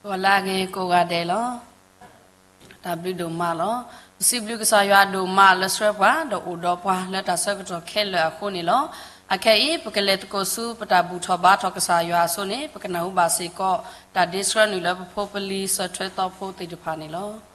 ဂီၤလၢအဂ့ၤကိးဂၤဒဲးလီၤ. တၢ်ဘျုးဒိၣ်မးလီၤ. ပစံးဘျုးကစၢ်ယွၤဒိၣ်မးလၢဆှၢပှၤ ဒီးအိၣ်ဒီးပှၤလၢတၢ်ဆၢကတီၢ်ခဲလၢာ်အဃိန့ၣ်လီၤ. အခဲအံၤ ပကလဲၤသကိးဆူပတၢ်ဘူၣ်ထီၣ်ဘါထီၣ်ကစၢ်ယွၤအစိၤန့ၣ် ပကနၢ်ဟူဘၣ်စ့ၢ်ကီး တၢ်ဒ့ဆှၢနုာ်လၢပဖိပလံၤစၢၤထွဲသီဖိသ့ၣ်တဖၣ်န့ၣ်လီၤ.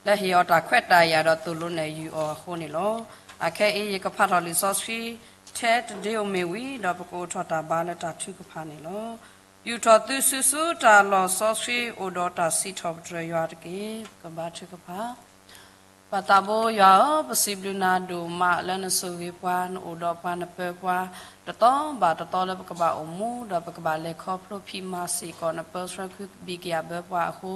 လၢဟ့ၣ်အီၤတၢ်ခွဲးတၢ်ယာ်ဒီးသိၣ်လိနဲၣ်ယုာ်အီၤအဃိန့ၣ်လီၤ. အခဲအံၤယကဖးထီၣ်လံာ်စီဆှံထဲတဒ့ဧိၤမ့ၢ်ဝံၤ ဒီးပကအိၣ်ထီၣ်တၢ်ဘါလၢတၢ်ထုကဖၣ်န့ၣ်လီၤ. ယူာ်ထီၣ်သုစုဆူတၢ်လီၢ်စီဆှံ အိၣ်ဒီးတၢ်စံးထီၣ်ပတြၢၤယွၤတက့ၢ်. ပကဘါထုကဖၣ်. ပၢ်သးဘိယွၤဧၢ, ပစံးဘျုးနၤဒိၣ်မးလၢနဆိၣ်ဂ့ၤပှၤ နအိၣ်ဒီးပှၤနပၢၤပှၤ တသီဘၣ်တသီလၢပကဘၣ်အိၣ်မူ ဒီးပကဘၣ်လဲၤခီဖျိဖံးမၤစ့ၢ်ကီးနပၢဆှၢခုဘံၣ်ကယၤဘၢပှၤအဃိ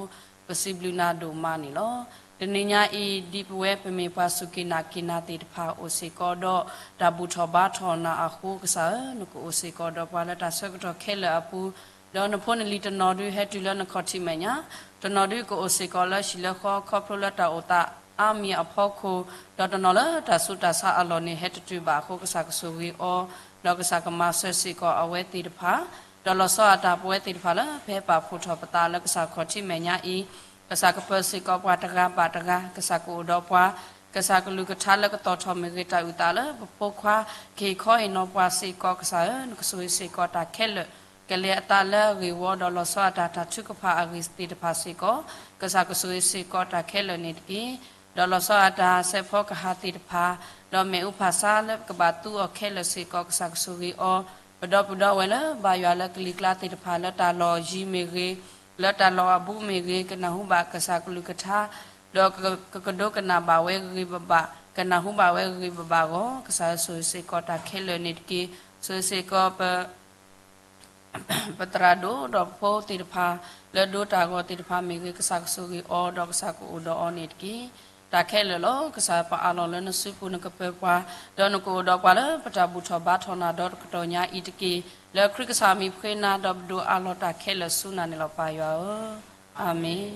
ပစံးဘျုးနၤဒိၣ်မးန့ၣ်လီၤ. တနံၤညါအံၤ ဒ်ပဝဲပမ့ၢ်ပှၤစူၢ်က့ၤနာ်က့ၤနၤသ့ၣ်တဖၣ် အိၣ်စ့ၢ်ကီးဒီးတၢ်ဘူၣ်ထီၣ်ဘါထီၣ်နၤအဃိ ကစၢ်ဧၢ, နကအိၣ်စ့ၢ်ကီးဒီးပှၤလၢတၢ်ဆၢကတီၢ်ခဲလၢာ်အပူၤ ဒီးနဖိနလံၤတနီၤဒုဟဲတုၤလၢနခီၣ်ထံးမဲာ်ညါ, တနီၤဒုကအိၣ်စ့ၢ်ကီးလၢဟံၣ်လၢဃီခီဖျိလၢတၢ်အိၣ်သးအါမံၤအဖီခိၣ်, ဒီးတနီၤလၢတၢ်ဆူးတၢ်ဆါအလီၢ်န့ၣ် ဟဲတတုၤဘၣ်အဃိ ကစၢ်ကဆိၣ်ဂ့ၤအီၤ, ဒီးကစၢ်ကမၤစၢၤစ့ၢ်ကီးအဝဲသ့ၣ်တဖၣ်, ဒီးလီၤဆီအတၢ်ပဝဲသ့ၣ်တဖၣ်လၢ ပဟဲပာ်ဖှိၣ်ထီၣ်ပသးလၢကစၢ်ခီၣ်ထံးမဲာ်ညါအံၤ, ကစၢ်ကပၢၤစ့ၢ်ကီးပှၤတဂၤဘၣ်တဂၤ, ကစၢ်ကအိၣ်ဒီးပှၤ ကစၢ်ကလုၢ်ကထါလၢကတီၤထီၣ်မ့ၢ်ဂ့ၤ တၢ်အုၣ်သးလၢပဖိခွါ ကဟ့ၣ်ခီဟ့ၣ်နီၤပှၤစ့ၢ်ကီး ကစၢ်ဧၢ, နကဆိၣ်ဂ့ၤစ့ၢ်ကီးတၢ်ခဲလၢာ်, ကလဲၤအသးလၢအဂ့ၢ်ဝီ ဒီးလီၤဆီအတၢ်တၢ်ထုကဖၣ်အဂ့ၢ်သ့ၣ်တဖၣ်စ့ၢ်ကီး, ကစၢ်ကဆိၣ်ဂ့ၤစ့ၢ်ကီးတၢ်ခဲလၢာ်န့ၣ်တက့ၢ်. ဒီးလီၤဆီအတၢ်စဲးဖီကဟၣ်သ့ၣ်တဖၣ်, ဒီးမ့ၣ်အူဖၣ်ဆါလၢပကဘၣ်သူအီၤခဲလၢာ်စ့ၢ်ကီး ကစၢ်ကဆိၣ်ဂ့ၤအီၤ, ပဒီပုၢ်ဒီဝဲၢ်လၢဘၣ်ယွၤလၢကလံၤကျါသ့ၣ်တဖၣ် လၢတၢ်လီၢ်ယံၤမ့ၢ်ဂ့ၤ, လၢတၢ်လီၢ်အဘူးမ့ၢ်ဂ့ၤ, ကနၢ်ဟူဘၣ်ကစၢ်ကလုၢ်ကထါ, ဒီးကကဒိကနၣ်ဘၣ်ဝဲဂ့ၤဂ့ၤဘၣ်ဘၣ်, ကနၢ်ဟူဘၣ်ဝဲဂ့ၤဂ့ၤဘၣ်ဘၣ်အဂီၢ်, ကစၢ်ဧၢ ဆိၣ်ဂ့ၤစ့ၢ်ကီးတၢ်ခဲလၢာ်န့ၣ်တက့ၢ်. ဆိၣ်ဂ့ၤစ့ၢ်ကီး ပသရၣ်ဒိၣ်ဒီးပဖိသ့ၣ်တဖၣ် လၢဒိတၢ်ဂီၤသ့ၣ်တဖၣ်မ့ၢ်ဂ့ၤ, ကစၢ်ကဆိၣ်ဂ့ၤအီၤ ဒီးကစၢ်ကအိၣ်ဒီးအီၤန့ၣ်တက့ၢ်. တၢ်ခဲလၢာ်လီၤ. ကစၢ်ပအးလီၤလၢနစုပူၤ နကပၢၤပှၤ, ဒီးနကအိၣ်ဒီးပှၤလၢပတၢ်ဘူၣ်ထီၣ်ဘါထီၣ်နၤဒီတကတီၢ်ညါအံၤတက့ၢ်. လၢခရံာ်ကစၢ်မံၤပဃ့နၤ ဒီးပဒိးအးလီၤတၢ်ခဲလၢာ်ဆူနၤန့ၣ်လီၤ ပၢ်ယွၤဧၢ. အၤမ့ၣ်.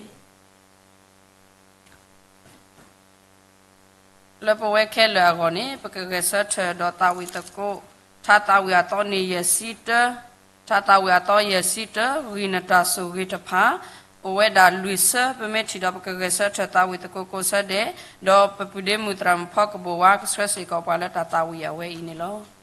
လၢပဝဲခဲလၢာ်အဂီၢ်န့ၣ် ပကဂဲၤဆၢထၢၣ်ဒီးသးဝံၣ်သကိး ထါသးဝံၣ်အသီန့ၣ်ယဲၢ်ဆံတၢ, ထါသးဝံၣ်အသီယဲၢ်ဆံတၢ, ဂံၢ်နတၢ်ဆိၣ်ဂ့ၤတဖၣ်, ပဝဲဒၣ်လွံၢ်ဆၢ ပမ့ၢ်ထံၣ်ဒီးပကဂဲၤဆၢထၢၣ်သးဝံၣ်သကိးကိးဆၢဒဲး, ဒီးပပုၢ်ဒ့မုၣ်သရၣ်မုၣ်ဖီကဘိၣ်ဝါ ကဆှၢစ့ၢ်ကီးပှၤလၢတၢ်သးဝံၣ်အဝဲအံၤန့ၣ်လီၤ.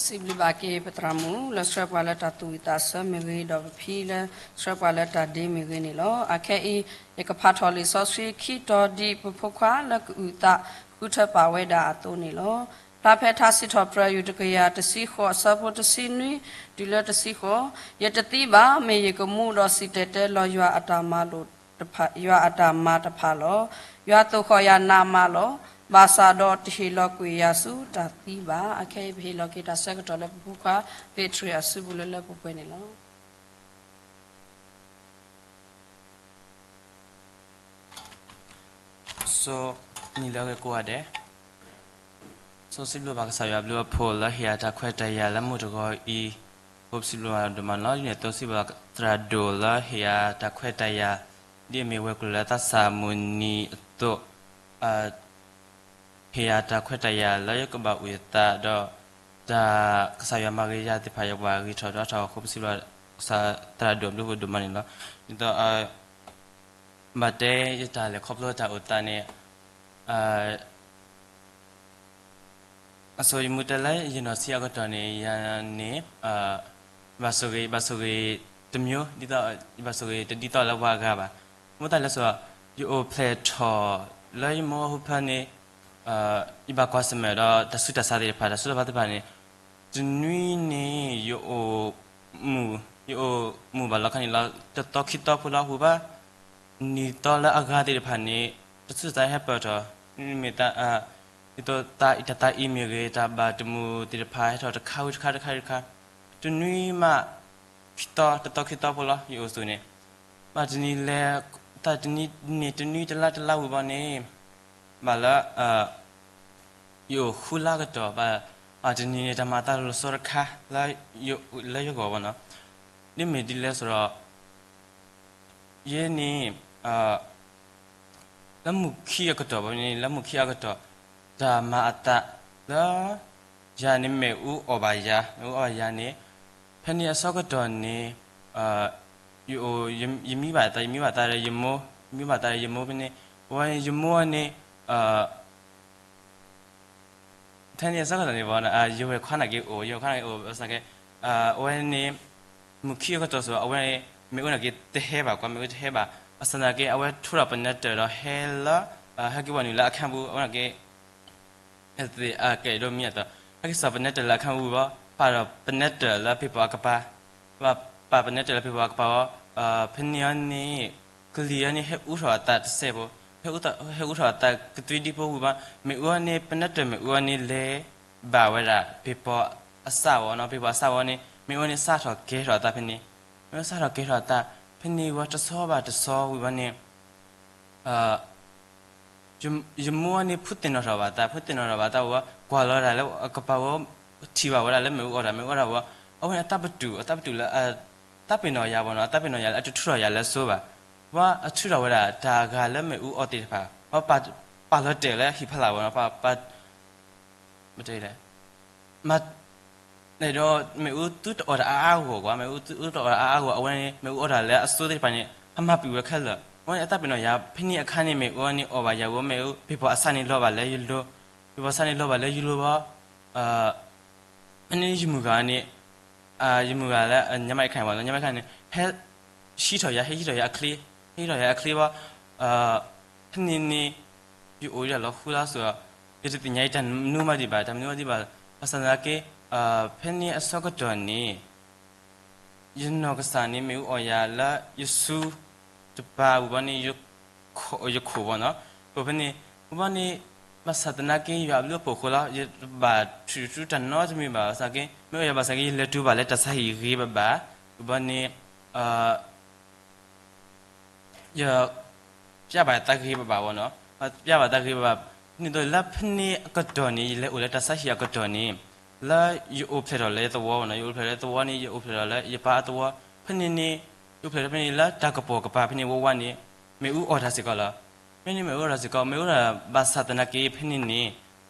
စံးဘျုးဘၣ်က့ၤပသရၣ်မုၣ် လၢဆှၢပှၤလၢတၢ်သူၣ်ဝံၣ်သးဆၢမ့ၢ်ဂ့ၤ, ဒီးပဖံလၢဆှၢပှၤလၢတၢ်ဒ့မ့ၢ်ဂ့ၤန့ၣ်လီၤ. အခဲအံၤ ယကဖးထီၣ်လံာ်စီဆှံခံတီၤ ဒ်ပဖိခွါလၢကအုၣ်သးဃုထၢပာ်ဝဲဒၣ်အသိးန့ၣ်လီၤ. ဖျါဖဲထါစံးထီၣ်ပတြၢၤ ယူၢ်တကယၤတဆံဃိး အဆၢဖိတဆံနွံ တုၤလၢတဆံဃိး, ယတသံဘၣ်, မ့ၢ်ယကမူဒီးစံၣ်တဲၤတဲလီၤယွၤအတၢ်မၤလိာ် ယွၤအတၢ်မၤတဖၣ်လီၤ. ယွၤသိၣ်ဃီၣ်ယၤနးမးလီၤ. ဘၣ်ဆၣ်ဒီးတဟ့ၣ်လီၤကွံာ်ယၤဆူတၢ်သံဘၣ်. အခဲအံၤပဟ့ၣ်လီၤက့ၤတၢ်ဆၢကတီၢ်လၢပဖိခွါ Victory အစုပူၤလၢလၢပှဲၤပှဲၤန့ၣ်လီၤ. စိနံၤလၢအဂ့ၤကိးဂၤဒဲး, စိစံးဘျုးဘၣ်ကစၢ်ယွၤဘျုးအဖှိၣ်လၢဟ့ၣ်ယၤတၢ်ခွဲးတၢ်ယာ်လၢမုၢ်တဂီၤအံၤ, ဖိပစံးဘျုးဘၣ်ဒိၣ်မးလီၤ. ယန့ၣ်သိစံးဘျုးဘၣ်သရၣ်ဒိၣ်လၢဟ့ၣ်ယၤတၢ်ခွဲးတၢ်ယာ်, ဒ်အမ့ၢ်ဝဲၤကျိၤလၢသးစၢ်မုၢ်နံၤအသိး, ဟ့ၣ်ယၤတၢ်ခွဲးတၢ်ယာ်လၢယကဘၣ်အုၣ်အသးဒီး တၢ်ကစၢ်ယွၤမၤဂ့ၤယၤသ့ၣ်တဖၣ် ယကဘၣ်ဂံၢ်ထီၣ်ဒီးထီၣ်အဃိ ပစံးဘျုးကစၢ်သရၣ်ဒိၣ်ဘျုးဖှိၣ်ဒိၣ်မးန့ၣ်လီၤ. ဒ်သိး ဘၣ်တဲယတၢ်လဲၤခီဖျိတၢ်အိၣ်သးန့ၣ်, အဆိယမူတဲလၢယနီၢ်ဆံးအကတီၢ်န့ၣ် ယၤန့ၣ် ဘၣ်ဆိၣ်ဂ့ၤ ဘၣ်ဆိၣ်ဂ့ၤတမျိုး, ဒ်သိး ယဘၣ်ဆိၣ်ဂ့ၤတဒ်သိးလၢပှၤအဂၤဘၣ်. မ့ၢ်တၢ်လဲၤဆိၣ်, ယအိၣ်ဖျဲၣ်ထီၣ်လၢယမိၢ်ဟူဖၢန့ၣ်, ယဘၣ်ကွၢ်ဆၢၣ်မဲာ်ဒီးတၢ်ဆူးတၢ်ဆါသ့ၣ်တဖၣ်, တၢ်ဆူးတၢ်ဆါသ့ၣ်တဖၣ်န့ၣ်, တနွံန့ၣ် ယအိၣ်မူ, ယအိၣ်မူဘၣ်လီၤခါန့ၣ်လီၤ, တသီခံသီဖိလီၤ ဟူဘၣ် နံၣ်သီလၢအဂၤသ့ၣ်တဖၣ်န့ၣ် တၢ်ဆူးတၢ်ဆါဟဲပၢၢ်ထီၣ်, မ့ၢ်တၢ်, ဒ်သိးတၢ်အံၣ်တၢ်သးအံၤမ့ၢ်ဂ့ၤ, တၢ်ဘၣ်တမုာ်သ့ၣ်တဖၣ်ဟဲထီၣ်တခါဝံၤတခါ တခါဝံၤတခါ, တနွံမး ခံသီ တသီခံသီဖိလီၤ ယအိၣ်ဆိၣ်န့ၣ်, ဘၣ်တနံၤလဲၤ, တၢ်တနံၤန့ၣ် တနွံတလါတလါဝံၤဘၣ်န့ၣ်, ဘၣ်လၢ ယအိၣ်ဃုလါကတီၢ်ဘၣ်, တနံၤန့ၣ် တၢ်မၤအသးလီၤဆီတခါ လၢယဂီၢ်ဘၣ်နီၤ, ဒ်မ့ၢ်ဒ်လဲၣ်ဆိဒီး, ယဲန့ၣ်, လၢမုၢ်ခံအကတီၢ်ဘၣ်န့ၣ်, လၢမုၢ်ခံအကတီၢ်, တၢ်မၤအသးလၢ ယၤန့ၣ်မ့ၣ်အူအီၣ်ဘၣ်ယၤ, မ့ၣ်အူအီၣ်ဘၣ်ယၤန့ၣ်, ဖဲန့ၣ်အဆၢကတီၢ်န့ၣ်, ယအိၣ်, ယမံဘၣ်သး, ယမံဘၣ်သးဒီးယမိၢ်, ယမံဘၣ်သးဒီးယမိၢ်ဖဲန့ၣ်, အဝဲန့ၣ် ယမိၢ်န့ၣ်, ဖဲန့ၣ်အဆၢကတီၢ်န့ၣ်ဘၣ်, ယဝဲၢ်ခွါန့ၣ်က့ၤအိၣ်, ယဝဲၢ်ခွါန့ၣ်က့ၤအိၣ်, ဘၣ်ဆၣ်က့, အဝဲန့ၣ်, မုၢ်ခံအကတီၢ်ဆိ အဝဲန့ၣ်, မ့ၣ်အူန့ၣ်က့ၤတဟဲဘၣ်, ကွၢ်မ့ၣ်အူတဟဲဘၣ်, ဘၣ်ဆၣ်သနာ်က့ အဝဲထိးထီၣ်ပနဲတၢၢ်ဒီးဟဲလၢ, ဟဲက့ၤဝဲနုာ်လၢအခၣ်ပူၤ, အဝဲန့ၣ်က့ၤ အသ့ၣ်အကဲဒိၣ်မံအသိး, ဟဲက့ၤစိာ်ပနဲတၢၢ်လၢအခၣ်ပူၤဘၣ်, ပာ်ဒီးပနဲတၢၢ်လၢဖံးဖီအကပၤ, ပာ်ပနဲတၢၢ်လၢဖံးဖီအကပၤဝဲ, ဖဲန့ၣ်အန့ၣ်, ကလံၤအန့ၣ် ဟဲအူထီၣ်အသးတစဲးဖိ, ဟဲအူထီၣ်အသးကသွံဒံဖိဝံၤဘၣ်, မ့ၣ်အူအန့ၣ် ပနဲတၢၢ်မ့ၣ်အူအန့ၣ်လဲၤဘၣ်ဝဲဒၣ် ဖံးဖီအစၢ်ဝဲနီၤ, ဖံးဖီအစၢ်ဝဲန့ၣ် မ့ၣ်အူန့ၣ်စးထီၣ်ကဲထီၣ်အသးဖဲန့ၣ်, မ့ၣ်အူစးထီၣ်ကဲထီၣ်အသး, ဖဲန့ၣ်ဝဲတဆီဘၣ်တဆီဝံၤဘၣ်န့ၣ် ယမိၢ်န့ၣ် ဖုသ့ၣ်နီၣ်ထီၣ်ဘၣ်သး, ဖုသ့ၣ်နီၣ်ထီၣ်ဘၣ်သးဝဲ, ကွၢ်လီၤဒၣ်လၢအကပၤဝဲ, ထံၣ်ဘၣ်ဝဲဒၣ်လၢမ့ၣ်အူအီၣ်တၢ်, မ့ၣ်အူအီၣ်တၢ်ဝဲ, အဝဲန့ၣ်အသးပတုာ်, အသးပတုာ်လၢ, သးပ့ၤနီၣ်ယၤဘၣ်နီၤ, အသးပ့ၤနီၣ်ယၤလၢအတထုးထီၣ်ယၤလၢအစိဘၣ်, ဝဲအထုးထီၣ်ဝဲဒၣ်တၢ်ဂၤလၢမ့ၣ်အူအီၣ်သ့ၣ်တဖၣ်, ဝဲပာ်လီၤတဲာ်လၢဟံၣ်ဖီလာ်ဘၣ်နီၤ, ပာ်, ပာ် မ့ၢ်တဲလဲၣ်, မ့ၢ်, ဒီးမ့ၣ်အူသုတအီၣ်တၢ်အါအါဂီၢ်ဂီၢ်, မ့ၣ်အူသုတအီၣ်တၢ်အါအါဂီၢ်ဂီၢ်, အဝဲန့ၣ် မ့ၣ်အူအီၣ်တၢ်လၢအစိသ့ၣ်တဖၣ်န့ၣ် အမၤပံာ်ဝဲခဲလၢာ်, အဝဲန့ၣ်အသးပ့ၤနီၣ်ယၤ, ဖဲန့ၣ်အခါန့ၣ် မ့ၣ်အူန့ၣ်အီၣ်ဘၣ်ယၤဝဲ, မ့ၣ်အူ ဖံးဖီအစၢ်န့ၣ်လီၤဘၣ်လၢယလိၤ, ဖံးဖီအစၢ်န့ၣ်လီၤဘၣ်လၢယလိၤဘၣ်, ဖဲန့ၣ်ယမုၢ်ဂၤန့ၣ်, ယမုၢ်ဂၤလၢညါမးအခါန့ၣ်ဘၣ်, ညါမးအခါန့ၣ် ဟဲ ဟံးထီၣ်ယၤ, ဟဲဟံးထီၣ်ယၤအချ့, ဟံးထီၣ်ယၤအချ့ဘၣ်, ဖဲန့ၣ်န့ၣ် ယအိၣ်ဒၣ်လီၤဃုလါစိၤ, ယတသ့ၣ်ညါအံၤတၢ်မနုၤမးဒံးဘၣ်, တၢ်မနုၤမးဒံးဘၣ်, ဘၣ်ဆၣ်သနာ်က့, ဖဲန့ၣ်အဆၢကတီၢ်န့ၣ် ယနီၢ်ကစၢ်န့ၣ် မ့ၣ်အူအီၣ်ယၤလၢယစုတပၤဝံၤဘၣ်န့ၣ်, ယခိၣ်ဘၣ်နီၤ, အဃိဖဲန့ၣ်, ဝံၤဘၣ်န့ၣ်, ဘၣ်ဆၣ်သနာ်က့ ယွၤအဘျုးအဖှိၣ်အဃိလီၤ, ယဘၣ်ထုးထူတၢ်နီတမံၤဘၣ်, ဘၣ်ဆၣ်က့ မ့ၣ်အူအီၣ်ယၤဘၣ်ဆၣ်က့ ယလဲၤတုၤဘၣ်လၢတၢ်ဆါဟံၣ်ဂ့ၤဂ့ၤဘၣ်ဘၣ်, ဝံၤဘၣ်န့ၣ် ယ ပျၢ်ဘၣ်သးဂ့ၤဘၣ်ဘၣ်ဝဲနီၤ, ပျၢ်ဘၣ်သးဂ့ၤဘၣ်ဘၣ်, န့ၣ်သိးလၢဖဲန့ၣ်အကတီၢ်န့ၣ် ယလဲၤအိၣ်လၢတၢ်ဆါဟံၣ်အကတီၢ်န့ၣ်, လၢယအိၣ်ဖျဲၣ်ထီၣ်လၢယသဝီဝဲနီၤ, ယအိၣ်ဖျဲၣ်လၢယသဝီန့ၣ် ယအိၣ်ဖျဲၣ်ထီၣ်လၢယပၢ်အသဝီ, ဖဲန့ၣ်န့ၣ်, ယအိၣ်ဖျဲၣ်ထီၣ်ဖဲန့ၣ်လၢတၢ်ကပီၤကပၤဖဲန့ၣ်ဝဲဝဲန့ၣ်, မ့ၣ်အူအီၣ်တၢ်စ့ၢ်ကီးလီၤ. ဖဲန့ၣ်မ့ၣ်အူအီၣ်တၢ်စ့ၢ်ကီး, မ့ၣ်အူအီၣ်တၢ်ဘၣ်ဆၣ်သနာ်က့ဖဲန့ၣ်န့ၣ်,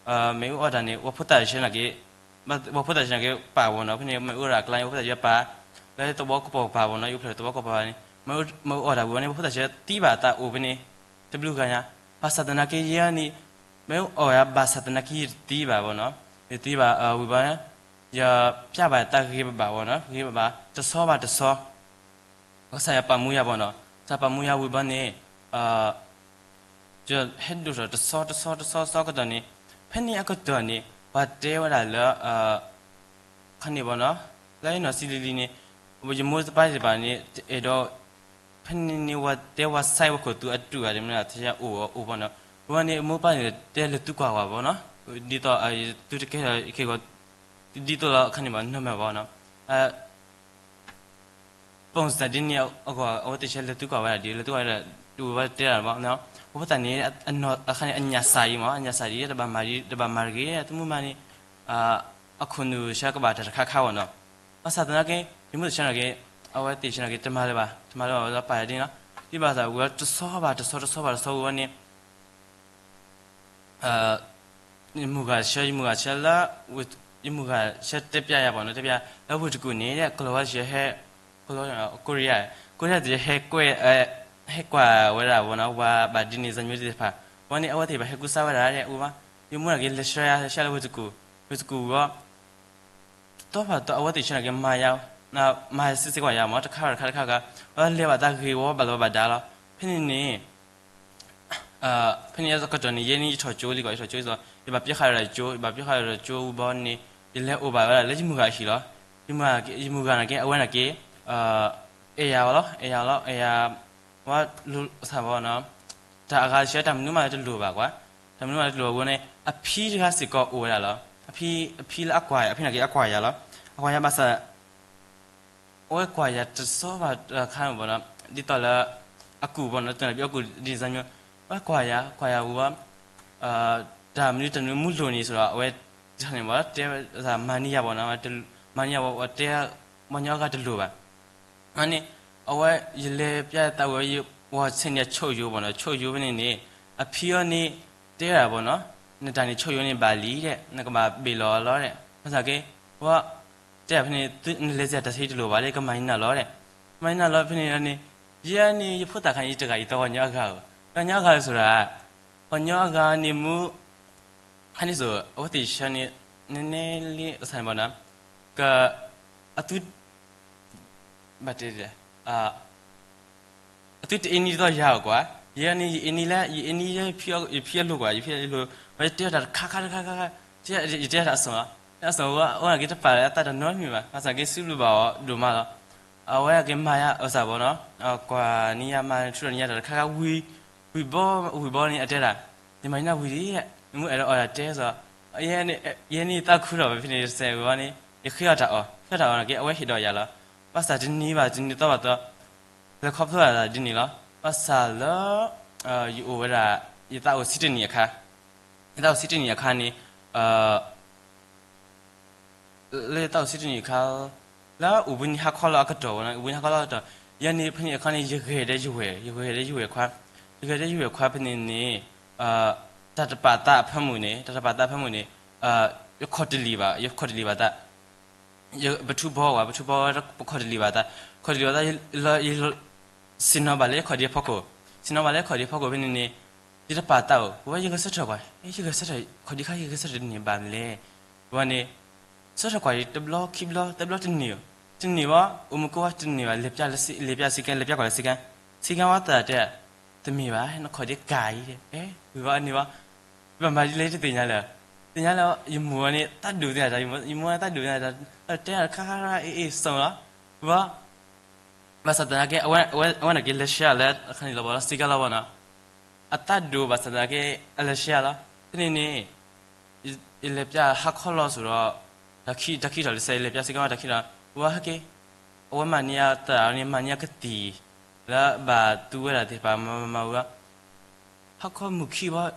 မ့ၣ်အူအီၣ်တၢ်န့ၣ် ဝဲဖိသၣ်ဆံးနာ်က့ ဝဲဖိသၣ်ဆံးနာ်က့ပာ်ဝဲနီၤ, ဖဲန့ၣ်မ့ၣ်အူအီၣ်တၢ်အကျါန့ၣ် ဝဲဖိသၣ်ဆံးပာ်, လၢသဝီကပီၤကပၤဝဲနီၤ, ယအိၣ်ဖျဲၣ်သဝီကပီၤန့ၣ်, မ့ၣ်အူအီၣ်တၢ်ဝံၤဝဲန့ၣ် ဝဲဖိသၣ်ဆံးသံဘၣ်သးအိၣ်ဖဲန့ၣ်, တဘျုးဂၤညါ, ဘၣ်ဆၣ်သနာ်က့ယဲန့ၣ်, မ့ၣ်အူအီၣ်ယၤဘၣ်ဆၣ်သနာ်က့ယတသံဘၣ်ဝဲနီၤ, ယတသံဘၣ်ဝံၤဘၣ် ယပျၢ်ဘၣ်တၢ်ဂ့ၤဘၣ်ဘၣ်ဘၣ်နီၤ, ဂ့ၤဘၣ်ဘၣ် တဆီဘၣ်တဆီ, ကစၢ်ယွၤပာ်မူယၤဘၣ်နီၤ, ကစၢ်ယွၤပာ်မူယၤဝံၤဘၣ်န့ၣ် ယဟဲဒိၣ်ထီၣ်တဆီတဆီတဆီတဆီကတီၢ်န့ၣ်, ဖဲန့ၣ်အကတီၢ်န့ၣ် ပှၤတဲဝဲဒၣ်လၢ ခါန့ၣ်ဘၣ်နီၤ, လၢယနီၢ်ဆံလံၤလံၤန့ၣ်, ယမိၢ်တပၢ်သ့ၣ်တဖၣ်န့ၣ် အဲၣ်ဒိး ဖဲန့ၣ်န့ၣ် ဝဲတဲဝဲ site ဝဲခိၣ်သူအတုၢ်ဘၣ်န့ၣ် မ့ၢ်တၢ်အိၣ်အိၣ်ဘၣ်နီၤ, ဝဲန့ၣ် မိၢ်ပၢ်န့ၣ် တဲလဲၤသုကွၢ်ဝဲဘၣ်နီၤ, ဒ်သိး သုတကဲထီၣ်က့ၤဂီၤ ဒ်သိးလၢခါန့ၣ်ဘၣ် နၢ်မၢဘၣ်နီၤ ပုံစံဒ်န့ၣ်အဂီၢ် အဝဲသ့ၣ်ဆဲးလဲၤသုကွၢ်ဝဲဒၣ်ဒ် လဲၤသုကွၢ်ဝဲဒၣ် တအိၣ်ဝဲတဲဒၣ်ဘၣ်နီၤ, အဃိသတးန့ၣ် အခါန့ၣ် အညၣ်စၢ်အံၤမး အညၣ်စၢ်ဒ် တဘၣ်မၤဒ် တဘၣ်မၤတဂ့ၤ သမူမၤန့ၣ် အခိၣ်နူာ်ဆၢကဘၣ်တၢ်တခါခါဘၣ်နီၤ, ဘၣ်ဆၣ်သနာ်က့ ယမိၢ်သ့ၣ်ဆဲးနာ်က့ အဝဲသ့ၣ်ဆဲးနာ်က့ တမၤလၢၤဘၣ် တမၤလၢၤဘၣ်ဝဲလၢပာ်ဒ်န့ၣ်နီၤ, ဒ်ဘၣ်သးဝဲတဆီဘၣ်တဆီ တဆီဘၣ်တဆီဝဲန့ၣ် ယမုၢ်ဂၤဆှၢ ယမုၢ်ဂၤဆှၢလၢ ယမုၢ်ဂၤဆှၢတဲပျးယၤဘၣ်နီၤ တဲပျး လၢဝ့ၢ်တကူၣ်န့ၣ် ကလီၤဝါဆှၢဟဲ ကလီၤ ကိရံယါ ကိရံယါသ့ၣ်ဟဲကွဲး ဟဲကွၢ်ဝဲဒၣ်ဘၣ်နီၤ ဝဲဘၣ်ဒ်န့ၣ် ဇာတ်မျိုးသ့ၣ်တဖၣ် ဝဲန့ၣ် အဝဲသ့ၣ်ဘၣ်ဟဲကူစါဝဲဒၣ် အိၣ်ဘၣ် ယမုၢ်ဂၤက့ၤလဲၤဆှၢယၤ ဆှၢလၢဝ့ၢ်တကူၣ် ဝ့ၢ်တကူၣ်ဝံၤ တတီၤဖးတီၤ အဝဲသ့ၣ်ဆဲးနာ်က့ မၤယၤ မၤစ့စ့ကွၢ်ယၤမး တခါတခါတခါခါ ဝဲလဲၤဘၣ်တၢ်ဂ့ၤဝဲဘၣ်လီၤဘၣ်ဒါလီၤ ဖဲန့ၣ်န့ၣ် ဖဲန့ၣ်အကတီၢ်န့ၣ် ယဲန့ၣ်ယထီၣ်ကၠိလံကီး ယထီၣ်ကၠိဒ်သိး ယဘၣ်ပျဲဃာ်ဒီးကၠိ ယဘၣ်ပျဲဃာ်ဒီးကၠိဝံၤဘၣ်န့ၣ် ယလဲၤအိၣ်ဘၣ်ဝဲဒၣ်လၢယမုၢ်ဂၤအဟံၣ်လီၤ. ယမုၢ်ဂၤနာ်က့ အဝဲနာ်က့ အဲၣ်ယၤလီၤ အဲၣ်ယၤလီၤ အဲၣ်ယၤ ဝဲလိၣ်သးဘၣ်နီၤ တၢ်အဂၤဆၢတၢ်မနုၤမးတလိၣ်ဘၣ်ကွၢ် တၢ်မနုၤမးတလိၣ်ဘၣ်ဝဲန့ၣ် အဖံတဂၤစ့ၢ်ကီးအိၣ်ဝဲဒၣ်လီၤ. အဖံ အဖံလၢအကွၢ်ယၤ အဖံနာ်က့အကွၢ်ယၤလီၤ. အကွၢ်ယၤဘၣ်ဆၣ် အဝဲကွၢ်ယၤတဆီဘၣ်တခါဘၣ်နီၤ ဒ်သိးလၢ အကူၣ်ဘၣ်နီၤ တနၢ်ပံအကူၣ်ဒ်န့ၣ် အဝဲကွၢ်ယၤ ကွၢ်ယၤဝံၤဘၣ် တၢ်မနုၤတၢ်မနုၤမူလိၣ်န့ၣ် ဆိဒီး အဝဲတၢ်န့ၣ်ဘၣ် တဲဝဲမၤန့ၢ်ယၤဘၣ်နီၤ မၤန့ၢ်ယၤဘၣ် တဲ ပှၤညီအဂၤတလိၣ်ဘၣ် န့ၣ် အဝဲ ယလဲၤပျၢ်သးဝဲ ဝဲဆဲးန့ၣ်အဆိၣ်ယိာ်ဘၣ်နီၤ ဆိၣ်ယိာ်ဖဲန့ၣ်န့ၣ် အဖံအံၤန့ၣ် တဲဒၣ်ဘၣ်နီၤ နတၢ်န့ၣ်ဆိၣ်ယိာ်န့ၣ်ဘၣ်လံဒီး နကဘၣ်ဘ့ၣ်လီၤလီၤဒီး ဘၣ်ဆၣ်က့ ဝဲ တဲဖဲန့ၣ် နလဲၤစ့ၢ်တၢ်ဆၢတလိၣ်ဘၣ်လၢ ကမၤန့ၢ်နၤလီၤဒီး ကမၤန့ၢ်နၤလီၤဖဲန့ၣ်န့ၣ် ယဲန့ၣ် ယဖိသၣ်ခါန့ၣ် ယတဂၤအံၤ တဂီၤညီအဂၤဧိၤ တဂီၤညီအဂၤဧိၤဆိဒီး ဂီၤညီအဂၤန့ၣ်မူ ခါန့ၣ်ဆိ အဝဲသ့ၣ်ဆၢန့ၣ် နနဲလံအဆၣ်န့ၣ်ဘၣ်နီၤ က အသု ဘၣ်တဲ အသုတအ့န့ၢ်ဒ်သိးယၤဧိၤကွၢ်, ယဲန့ၣ် ယအ့န့ၢ်လၢ ယအ့န့ၢ်လၢ ယဖံအလိၤကွၢ်, ယဖံအလိၤ, ဝဲယတဲတၢ်တခါခါတခါခါခါ, ယတဲတၢ်အစိၣ်လီၤ, အစိၣ်ဝဲ အဝဲနာ်က့တပာ်လၢအသးတနီတမံၤဘၣ်, ဘၣ်ဆၣ်က့ စံးဘျုးဘၣ်အီၤဒိၣ်မးလီၤ. အဝဲက့ၤမၤယၤအသးဘၣ်နီၤ, ကွၢ်န့ၢ်ယၤမၤထူၣ်ထီၣ်န့ၢ်ယၤတၢ်တခါခါဝံၤ, ဝံၤဘီ ဝံၤဘီန့ၣ် အတဲဒၣ်, ယမၤန့ၢ်နၤဝံၤလံ, နမ့ၢ်အဲၣ်ဒိးအီၣ်တၢ်တဲစီၤ, ယဲန့ၣ် ယဲန့ၣ်ယသးခုထီၣ်ဝဲဖဲန့ၣ် တစဲးဝံၤဘီန့ၣ် ယဃ့အီၣ်တၢ်အီၣ်, ဃ့အီၣ်တၢ်အီၣ်နာ်က့ အဝဲဟ့ၣ်ဒီးယၤလီၤ. ဘၣ်ဆၣ်တနံၤဘၣ်တနံၤသီဘၣ်သီ လဲၤခီဖျိဒၣ်ဒ်န့ၣ်လီၤ. ဘၣ်ဆၣ်လၢ ယအိၣ်ဝဲဒၣ် ယသးအိၣ်ဆံတနံၣ်အခါ, ယသးအိၣ်ဆံတနံၣ်အခါန့ၣ် လၢယသးအိၣ်ဆံတနံၣ်အခါ လၢအိၣ်ဘှံးနံၤဟါခီလီၤအကတီၢ်ဝဲနီၤ, အိၣ်ဘှံးနံၤဟါခီလီၤအကတီၢ်, ယဲန့ၣ် ဖဲန့ၣ်အခါန့ၣ် ယဂဲၤဒီးယဝဲၢ်, ယဂဲၤဒီးယဝဲၢ်ခွါ, ယဂဲၤဒီးယဝဲၢ်ခွါဖဲန့ၣ်န့ၣ် တၢ်တပာ်သးအဖၢမုၢ်န့ၣ်, တၢ်တပာ်သးအဖၢမုၢ်န့ၣ် ယခီၣ်တလံာ်ဘၣ်, ယခီၣ်တလံာ်ဘၣ်သး ပထူဘီဝဲ, ပထူဘီဝဲ ပခီၣ်တလံာ်ဘၣ်သး, ခီၣ်တလံာ်ဘၣ်သး, ယ ဆ့ၣ်နီၤဘၣ်လၢယခီၣ်ဒ့အဖီခိၣ်, ဆ့ၣ်နီၤဘၣ်လၢယခီၣ်ဒ့အဖီခိၣ်ဖဲန့ၣ်န့ၣ်, ယတပာ်သးဧိၤ, ဝဲယဂဲၤဆၢထၢၣ်ကွၢ်, ယဂဲၤဆၢထၢၣ်, ခီၣ်ဒ့ခါယဂဲၤဆၢထၢၣ်တန့ၢ်ဘၣ်မနုၤလဲၣ်, ဝဲန့ၣ် ဆၢထၢၣ်ကွၢ်အံၤ တဘျီခံဘျီ သၢဘျီတန့ၢ်ဧိၤ, တန့ၢ်ဘၣ်, အိၣ်မူကဝါတန့ၢ်ဘၣ်, လဲၤပျၢ် လဲၤပျၢ်ကွၢ်လၢစ့ကၤ, လဲၤပျၢ်ကွၢ်လၢစ့ကၤ, စ့ကၤဝဲသးတဲ တမ့ၢ်ဘၣ်, နခီၣ်ဒ့ကၢ်အံၤ, အဲ ဝံၤဘၣ်န့ၣ်ဘၣ်, ဘၣ်မၤဒ်လဲၣ်တသ့ၣ်ညါလၢၤ, သ့ၣ်ညါလၢ ယမိၢ်န့ၣ် သးဒိၣ်သ့ၣ်ညါ, ယမိၢ်န့ၣ်သးဒိၣ်သ့ၣ်ညါ, တဲတၢ်တခါခါခါ အ့ၣ်အ့ၣ်စိၤလီၤ, ဘၣ် ဘၣ်ဆၣ်သနာ်က့ အဝဲ အဝဲနာ်က့ လဲၤဆှၢလၢ အခါန့ၣ်လီၤဘၣ်လီၤ စ့ကၤလီၤဘၣ်နီၤ, အသးဒိၣ်ဘၣ်ဆၣ်သနာ်က့ အလဲၤဆှၢလီၤ, ဖဲန့ၣ်န့ၣ် ယလဲၤပျၢ်ဟါခီလီၤစိၤဒီး တၢ်ခံ တၢ်ခံထီၣ်လံစဲး ယလဲၤပျၢ်စ့ကၤဝဲတၢ်ခံထီၣ်, ဝဲဟဲက့ၤ, အဝဲမၤန့ၢ်ယၤသးန့ၣ် မၤန့ၢ်ယၤကသံၣ် လၢဘၣ်သူဝဲဒၣ်သ့ၣ်တဖၣ် မၤမၤမၤဝံၤဘၣ် ဟါခီမုၢ်ခံဘၣ်,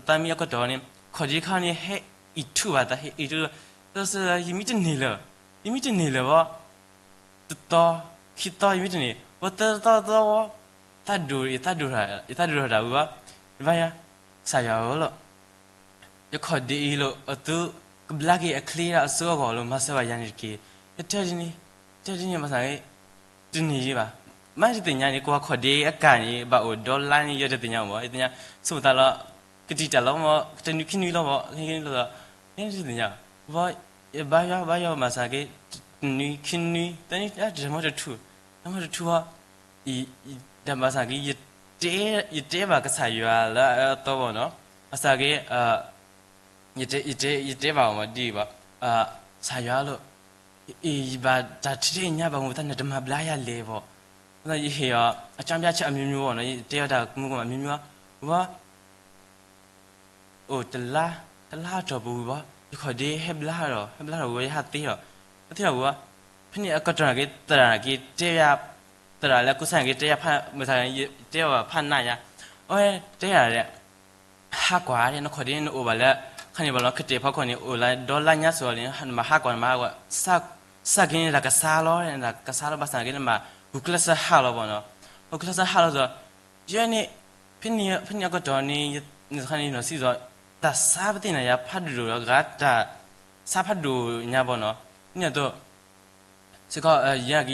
သးမ့ၢ်အကတီၢ်န့ၣ် ခီၣ်ဒ့ခါန့ၣ် ဟဲအံၣ်ထူၣ်ဘၣ်သး ဟဲအံၣ်ထူၣ်, သးစ့ ယမံတန့ၢ်လၢၤ, ယမံတန့ၢ်လၢၤဘၣ်, တသီ, ခံသီ ယမံတန့ၢ်, ဝဲသၢသီသီဝဲ, သးဒိၣ် ယသးဒိၣ်, ယသးဒိၣ်ထီၣ်တၢ်ဝံၤဘၣ်, ယဘါယၤ, ကစၢ်ယွၤဧၢလီၤ ယခီၣ်ဒ့အံၤလီၤ အသုကဘျါက့ၤအချ့ဒီးအစိအဂီၢ်လီၤ မၤစၢၤဘၣ်ယၤန့ၣ်တက့ၢ်, ယတဲဒ်န့ၣ်, တဲဒ်န့ၣ်ဘၣ်ဆၣ် တန့ၢ်ယံၤဘၣ်, မ့ၢ်တသ့ၣ်ညါန့ၣ် ကွၢ်ခီၣ်ဒ့အကၢ်န့ၣ် ဘၣ်အိၣ်ဒီလါန့ၣ် ယတသ့ၣ်ညါဘၣ်, ယသ့ၣ်ညါ ဆိမိၣ်သးလီၤ, ကတံာ်တၢ်လီၤမး ကတနွံခံနွံလီၤဘၣ်, လၢကနွံလီၤ, ယတသ့ၣ်ညါ, ဘၣ် ယဘါယွၤ ဘါယွၤဘၣ်ဆၣ်က့ တနွံခံနွံ သၢနွံ တမ့ၢ်တထူၣ် တမ့ၢ်တထူၣ်ဘၣ်, ဘၣ်ဆၣ်က့ ယတဲဘၣ်ကစၢ်ယွၤလၢအအၢအသီဘၣ်နီၤ, ဘၣ်ဆၣ်က့ ယတဲဘၣ်အီၤဒ်အံၤဘၣ်, ကစၢ်ယွၤလီၤ, အ့ ယဘၣ်တၢ်ထံၣ်ညါဘၣ်မူသး နတမၤဘျါယၤလဲၣ်ဘၣ်, ယဟ့ၣ်အီၤ အကြောင်းပြချက်အမျိုးမျိုးဘၣ်နီၤ, ယတဲအီၤတၢ်မူကမၣ် အမျိုးမျိုးဘၣ် အိၣ်တလါ, တလါအတီၢ်ပူၤဝံၤဘၣ် ယခီၣ်ဒ့ဟဲဘျါဒီး ဟဲဘျါထီၣ်ဝံၤ ယဟးသ့ဒီး, ဟးသ့ထီၣ်ဝံၤဘၣ်, ဖဲန့ၣ်အကတီၢ်န့ၣ်က့ သရၣ်က့တဲယၤ, သရၣ်လၢကူစါန့ၣ်က့တဲယၤဖး, မ့ၢ်သးန့ၣ် တဲအီၤဖးနးယၤ, အဝဲတဲယၤဒီး ဟးကွၢ်ဒ် နခီၣ်ဒ့နအိၣ်ဘၣ်လၢ ခါန့ၣ်ဘၣ်လီၤ ကတဲာ်ဖီခိၣ်န့ၣ် အိၣ်လၢဒီလါညါစိၤန့ၣ် နဘၣ်ဟးကွၢ် နဘၣ်ဟးကွၢ်, စးက့န့ၣ်တၢ်ကဆါလီၤ, တၢ်ကဆါလီၤ ဘၣ်ဆၣ်က့ နဘၣ်ဂုာ်ကျဲးစၢးဟးလီၤဘၣ်နီၤ, ဂုာ်ကျဲးစၢးဟးလီၤဒီး ယဲန့ၣ် ဖဲန့ၣ်အကတီၢ်န့ၣ် နခါန့ၣ်နီၤစံးဒီး တၢ်ဆါပသ့ၣ်နၤယၤဖးဒိၣ်ဒီး ဂၤတၢ်ဆါဖးဒိၣ်ညါဘၣ်နီၤ, ဖဲန့ၣ်အသိး စ့ၢ်ကီး ယက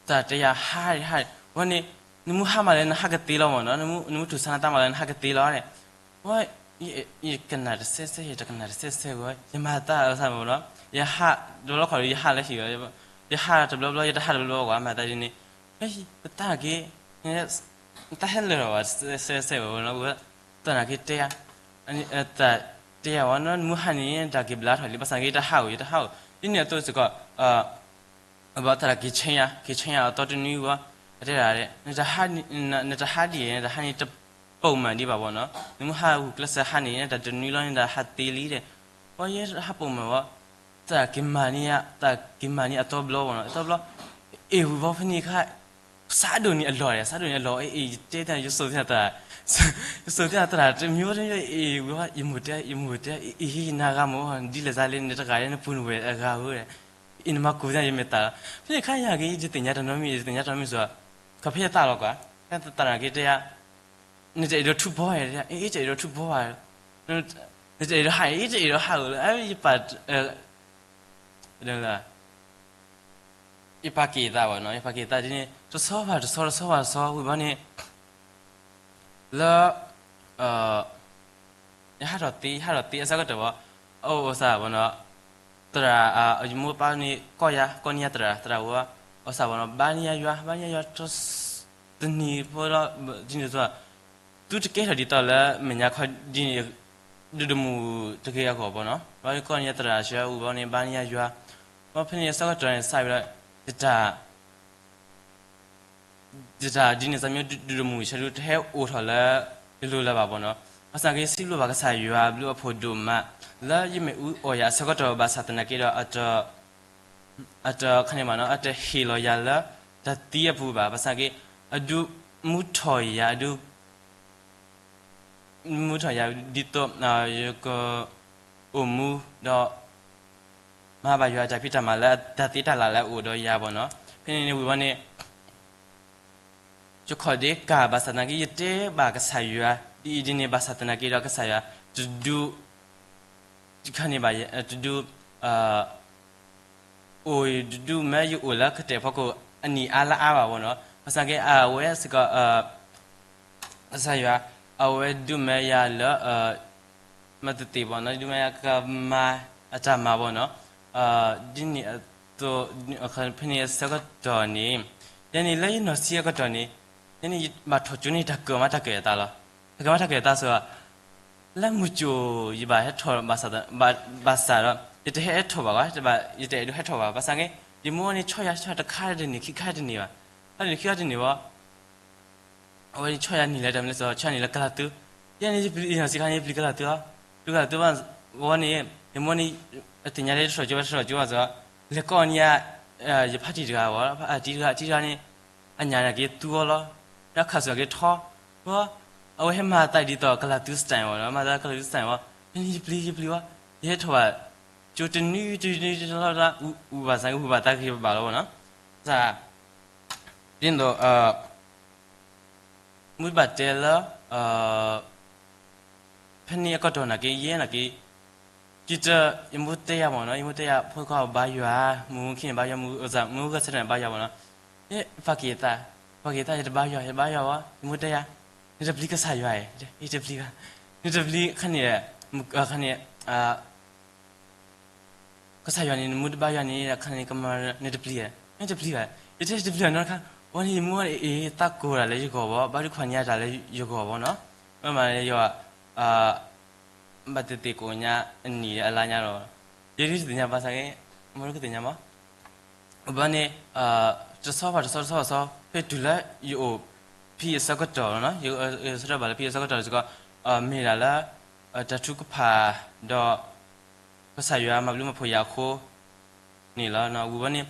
တၢ်တဲယၤဟး ဟး ဝဲန့ၣ် နမ့ၢ်ဟးမးလၢနဟးကသ့လီၤမ့ၢ်နီၤ, နမ့ၢ်ထူၣ်ဆါနသးမးလၢနဟးကသ့လီၤ, ဝဲ ယကနၣ်တစဲးစဲး ယတကနၣ်တစဲးစဲးဝဲ ယမၤသးအသးမ့ၢ်နီၤ, ယဟး တဘျီဘျီခီၣ်ဒီး ယဟးလၢဟံၣ်ဝဲ, ယဟးတဘျီဘျီ ယတဟးတဘျီဘျီကွၢ် မၤသးဒ်န့ၣ်, ပတၢ်က့ တၢ်ဟဲလၢာ်ထီၣ်ဘၣ် စဲးစဲးဝဲနီၤ, တၢ်နာ်က့တဲယၤ တၢ်တဲယၤဝဲနီၤ နမ့ၢ်ဟးန့ၣ် တၢ်က့ၤဘျါထီၣ်လံ ဘၣ်ဆၣ်က့ ယတဟးဧိၤ ယတဟးဧိၤ, ဒ်န့ၣ်အသိးစ့ၢ်ကီး ဘၣ်သရၣ်က့ၤဆ့ယၤ က့ၤဆ့ယၤအသီတနွံဝံၤ အတဲဒၣ် နတဟးဒ်အံၤ နတဟးန့ၣ် တဟးန့ၣ်တပိာ်မးဒံးဘၣ်ဘၣ်နီၤ, နမ့ၢ်ဟးဂုာ်ကျဲးစၢးဟးန့ၣ် နတၢ်တနွံလီၤ နတၢ်ဟးသ့လံဒီး, ပှၤယဲတဟးပိာ်မးဘၣ်, တၢ်က့ၤမၤန့ၢ် တၢ်က့ၤမၤန့ၢ်အသီဘျီဘၣ်နီၤ, အသီဘျီ အ့ၣ်ဝံၤဘၣ်ဖဲန့ၣ်ခါ စးဒိၣ်န့ၣ်အလီၢ် စးဒိၣ်န့ၣ်အလီၢ် အ့ၣ် ယတဲတၢ် ယစိာ်သ့ၣ်သရၣ် ယစိာ်သ့ၣ်သရၣ်တမံၤဝဲတမံၤ အ့ၣ်ဝံၤဘၣ် ယမိၢ်တဲ ယမိၢ်တဲ အ့ၣ် နၤဂၤမ့ၢ် ဒ်လဲၣ်သးလဲၣ် နတဂၤလၢ နပူၤနဝဲၢ်အဂၤဧၢ အ့ၣ် နမၤကူၣ်သ့ၣ် ယမဲာ်သၣ်လီၤ, ဖဲန့ၣ်ခါယၤက့ၤ ယတသ့ၣ်ညါတၢ်နီတမံၤ ယတသ့ၣ်ညါတၢ်နီတမံၤစ့ၢ်ကီး ခီဖဲယသးလီၤကွၢ် သရၣ်က့ၤတဲယၤ နတအဲၣ်ဒိးထူဘီဧါ အ့ၣ် တအဲၣ်ဒိးထူဘီဧါ, နတအဲၣ်ဒိးဟး အ့ၣ် တအဲၣ်ဒိးဟးဧိၤလၢ ယပာ် ယပာ်က့ၤသးဘၣ်နီၤ ယပာ်က့ၤသးဒ်န့ၣ် တဆီဘၣ်တဆီ တဆီဘၣ်တဆီ ဝံၤဘၣ်န့ၣ် လၢ ယဟးထီၣ်သ့ ယဟးထီၣ်သ့အဆၢကတီၢ်ဘၣ် အအိၣ်သးဘၣ်နီၤ သရၣ် ယမိၢ်ပၢ်န့ၣ် ကီၢ်ယၤ ကီၢ်န့ၢ်ယၤသရၣ် သရၣ်ဝဲ အိၣ်သးဘၣ်နီၤ ဘါန့ၢ်ယၤယွၤ ဘါန့ၢ်ယၤယွၤ တနံၤဖိလီၤ ဒ်န့ၣ်သိး သုတကဲထီၣ်ဒ်သိးလၢ မဲာ်ညါခီဒ်န့ၣ် ဒုးတမူတဂ့ၤအဂီၢ်ဘၣ်နီၤ ဘၣ်ကီၢ်န့ၢ်ယၤသရၣ်ဆၢ ဝံၤဘၣ်န့ၣ် ဘါန့ၢ်ယၤယွၤ ဘၣ်ဖဲန့ၣ်အဆၢကတီၢ်န့ၣ် စးဝဲဒၣ် ယတၢ် ယတၢ်ဒ်န့ၣ် သးမ့ၢ်ဒုးတမူဆၢဒုး တဟဲအိၣ်ထီၣ်လၢ ယလိၤလၢၤဘၣ်ဘၣ်နီၤ ဘၣ်ဆၣ်က့ စံးဘျုးဘၣ်ကစၢ်ယွၤဘျုးအဖှိၣ်ဒိၣ်မး လၢယမ့ၣ်အူအီၣ်ယၤအဆၢကတီၢ် ဘၣ်ဆၣ်သနာ်က့ဒီး အတ အတခါန့ၣ်ဘၣ်နီၤ အတဟ့ၣ်လီၤယၤလၢ တၢ်သံအပူၤဘၣ် ဘၣ်ဆၣ်က့ အဒုးမူထီၣ်ယၤ အဒုး မူထီၣ်ယၤ ဒ်သိး ယက အိၣ်မူ ဒီး မၤဘၣ်ယွၤအတၢ်ဖံးတၢ်မၤလၢတၢ်သ့တၢ်လၢ်လၢအအိၣ်ဒီးယၤဘၣ်နီၤ ဖဲန့ၣ်န့ၣ်ဝံၤဘၣ်န့ၣ် ယခီၣ်ဒ့ကၢ်ဘၣ်ဆၣ်သနာ်က့ ယတဲဘၣ်ကစၢ်ယွၤ ဒ်အံၤဒ်န့ၣ် ဘၣ်ဆၣ်သနာ်က့ဒီးကစၢ်ယွၤ တဒုး တခါန့ၣ်ဘၣ် တဒုး အိၣ်တဒုးမၢယအိၣ်လၢကတဲာ်ဖီခိၣ် အနံၣ်အါလါအါဘၣ်ဘၣ်နီၤ ဘၣ်ဆၣ်က့ အဝဲစ့ၢ်ကီး ကစၢ်ယွၤ အဝဲဒုးမၢယၤလၢ မၤသ့ၣ်သ့ၣ်ဘၣ်နီၤ ဒုးမၢယၤကမၤအတၢ်မၤဘၣ်နီၤ ဒ်န့ၣ်အသိး ဖဲန့ၣ်အဆၢကတီၢ်န့ၣ် ယဲန့ၣ်လၢယနီၢ်ဆံးအကတီၢ်န့ၣ် ယဲန့ၣ်ယဘၣ်ထီၣ်ကၠိန့ၣ် တၢ်ကၢၣ်မးတၢ်ကၢၣ်အသးလီၤ တၢ်ကၢၣ်မးတၢ်ကၢၣ်အသးစ့ၢ်ကီး လၢမုၢ်ကၠိၣ် ယဘၣ်ဟဲထီၣ် ဘၣ်ဆၣ်ဒီး ယတဟဲထီၣ်ဘၣ်ဘၣ် ယတအဲၣ်ဒိးဟဲထီၣ်ဘၣ် ဘၣ်ဆၣ်က့ ယမိၢ်န့ၣ်ဆီယၤဆီတခါတန့ၢ် ခံခါတန့ၢ်ဘၣ် ခါတန့ၢ်ခံခါတန့ၢ်ဘၣ် အဝဲန့ၣ်ဆီယၤန့ၢ်လၢတၢ်မနုၤလဲၣ် ဆီယၤန့ၢ်လၢကလၤသူ ယဲန့ၣ်ယပျံၤ ယနီၢ်ဆံးခါန့ၣ် ယပျံၤကလၤသူလီၤ ပျံၤကလၤသူဘၣ် ဝဲန့ၣ် ယမိၢ်န့ၣ် အသ့ၣ်ညါလၢတထီၣ်ကၠိဘၣ် တထီၣ်ကၠိဘၣ်စ့ၢ်ကီး လဲၤကိးန့ၢ်ယၤ ယဖါတံၢ်တဂၤဘၣ် အတံၢ်တဂၤ အတံၢ်တဂၤန့ၣ် အညၣ်န့ၣ်က့ၤသူအီၤလီၤ ဒီးခးစူၣ်က့ၤထီ ဝဲ အဝဲဟဲမၤသးဒ်သိးကလၤသူ style ဘၣ်နီၤ မၤသးကလၤသူ style ဘၣ် ယဲန့ၣ်ယပျံၤ ယပျံၤဘၣ် ယဟဲထီၣ်ဘၣ် ကၠိတနွံတနွံတလီၢ်တလီၢ် အူဘၣ်သး အူဘၣ်သးက့ၤဘၣ်လီၤဘၣ်နီၤ ဒ်သိး မုၢ်ဘၣ်တဲလၢ ဖဲန့ၣ်အကတီၢ်နာ်က့ ယဲနာ်က့ ယတ ယမိၢ်တဲယၤမ့ၢ်နီၤ ယမိၢ်တဲယၤ ဖိခွါဘါယွၤ မုၢ်ခံန့ၣ်ဘါယွၤ မုၢ်ဂီၤဆၢထၢၣ်န့ၣ်ဘါယွၤမ့ၢ်နီၤ ယပာ်က့ၤသး ပာ်က့ၤသး ယတဘါယွၤ ယတဘါယွၤဘၣ် ယမိၢ်တဲယၤ နတပျံၤကစၢ်ယွၤဧါ ယတပျံၤဘၣ် နတပျံၤခါန့ၣ် ခါန့ၣ် ခ ကစၢ်ယွၤန့ၣ် နမူတဘါယွၤန့ၣ် အခါန့ၣ် ကမၤနတပျံၤဧါ, နတပျံၤဘၣ်, ယတဲတပျံၤဘၣ်နီတခါ, ဝဲန့ၣ်ယမူန့ၣ် အ့ သးကိၢ်ဒၣ်လၢယဂီၢ်ဘၣ်, ဘါထုကဖၣ်န့ၢ်ယၤတၢ်လၢယဂီၢ်ဘၣ်နီၤ, မ့ၢ်မးလၢယွၤ ဘၣ်သ့ၣ်သ့ၣ်ကိးညါအနံၣ်အလါညါလီၤ, ယဒုးတသ့ၣ်ညါဘၣ်ဆၣ်က့, မ့ၢ်ကသ့ၣ်ညါမး, ဘၣ်န့ၣ် တဆီဘၣ်တဆီ တဆီဘၣ်တဆီ ဖဲတုၤလၢယအိၣ်ဖဲအဆၢကတီၢ်လီၤနီၤ, ယဆၢထၢၣ်ဘၣ်လၢဖဲအဆၢကတီၢ်စ့ၢ်ကီး, မ့ၢ်ဒၣ်လၢ တၢ်ထုကဖၣ်ဒီး ကစၢ်ယွၤမၤဘျုးမၤဖှိၣ်ယၤအဃိန့ၣ်လီၤ. ဝံၤဘၣ်န့ၣ်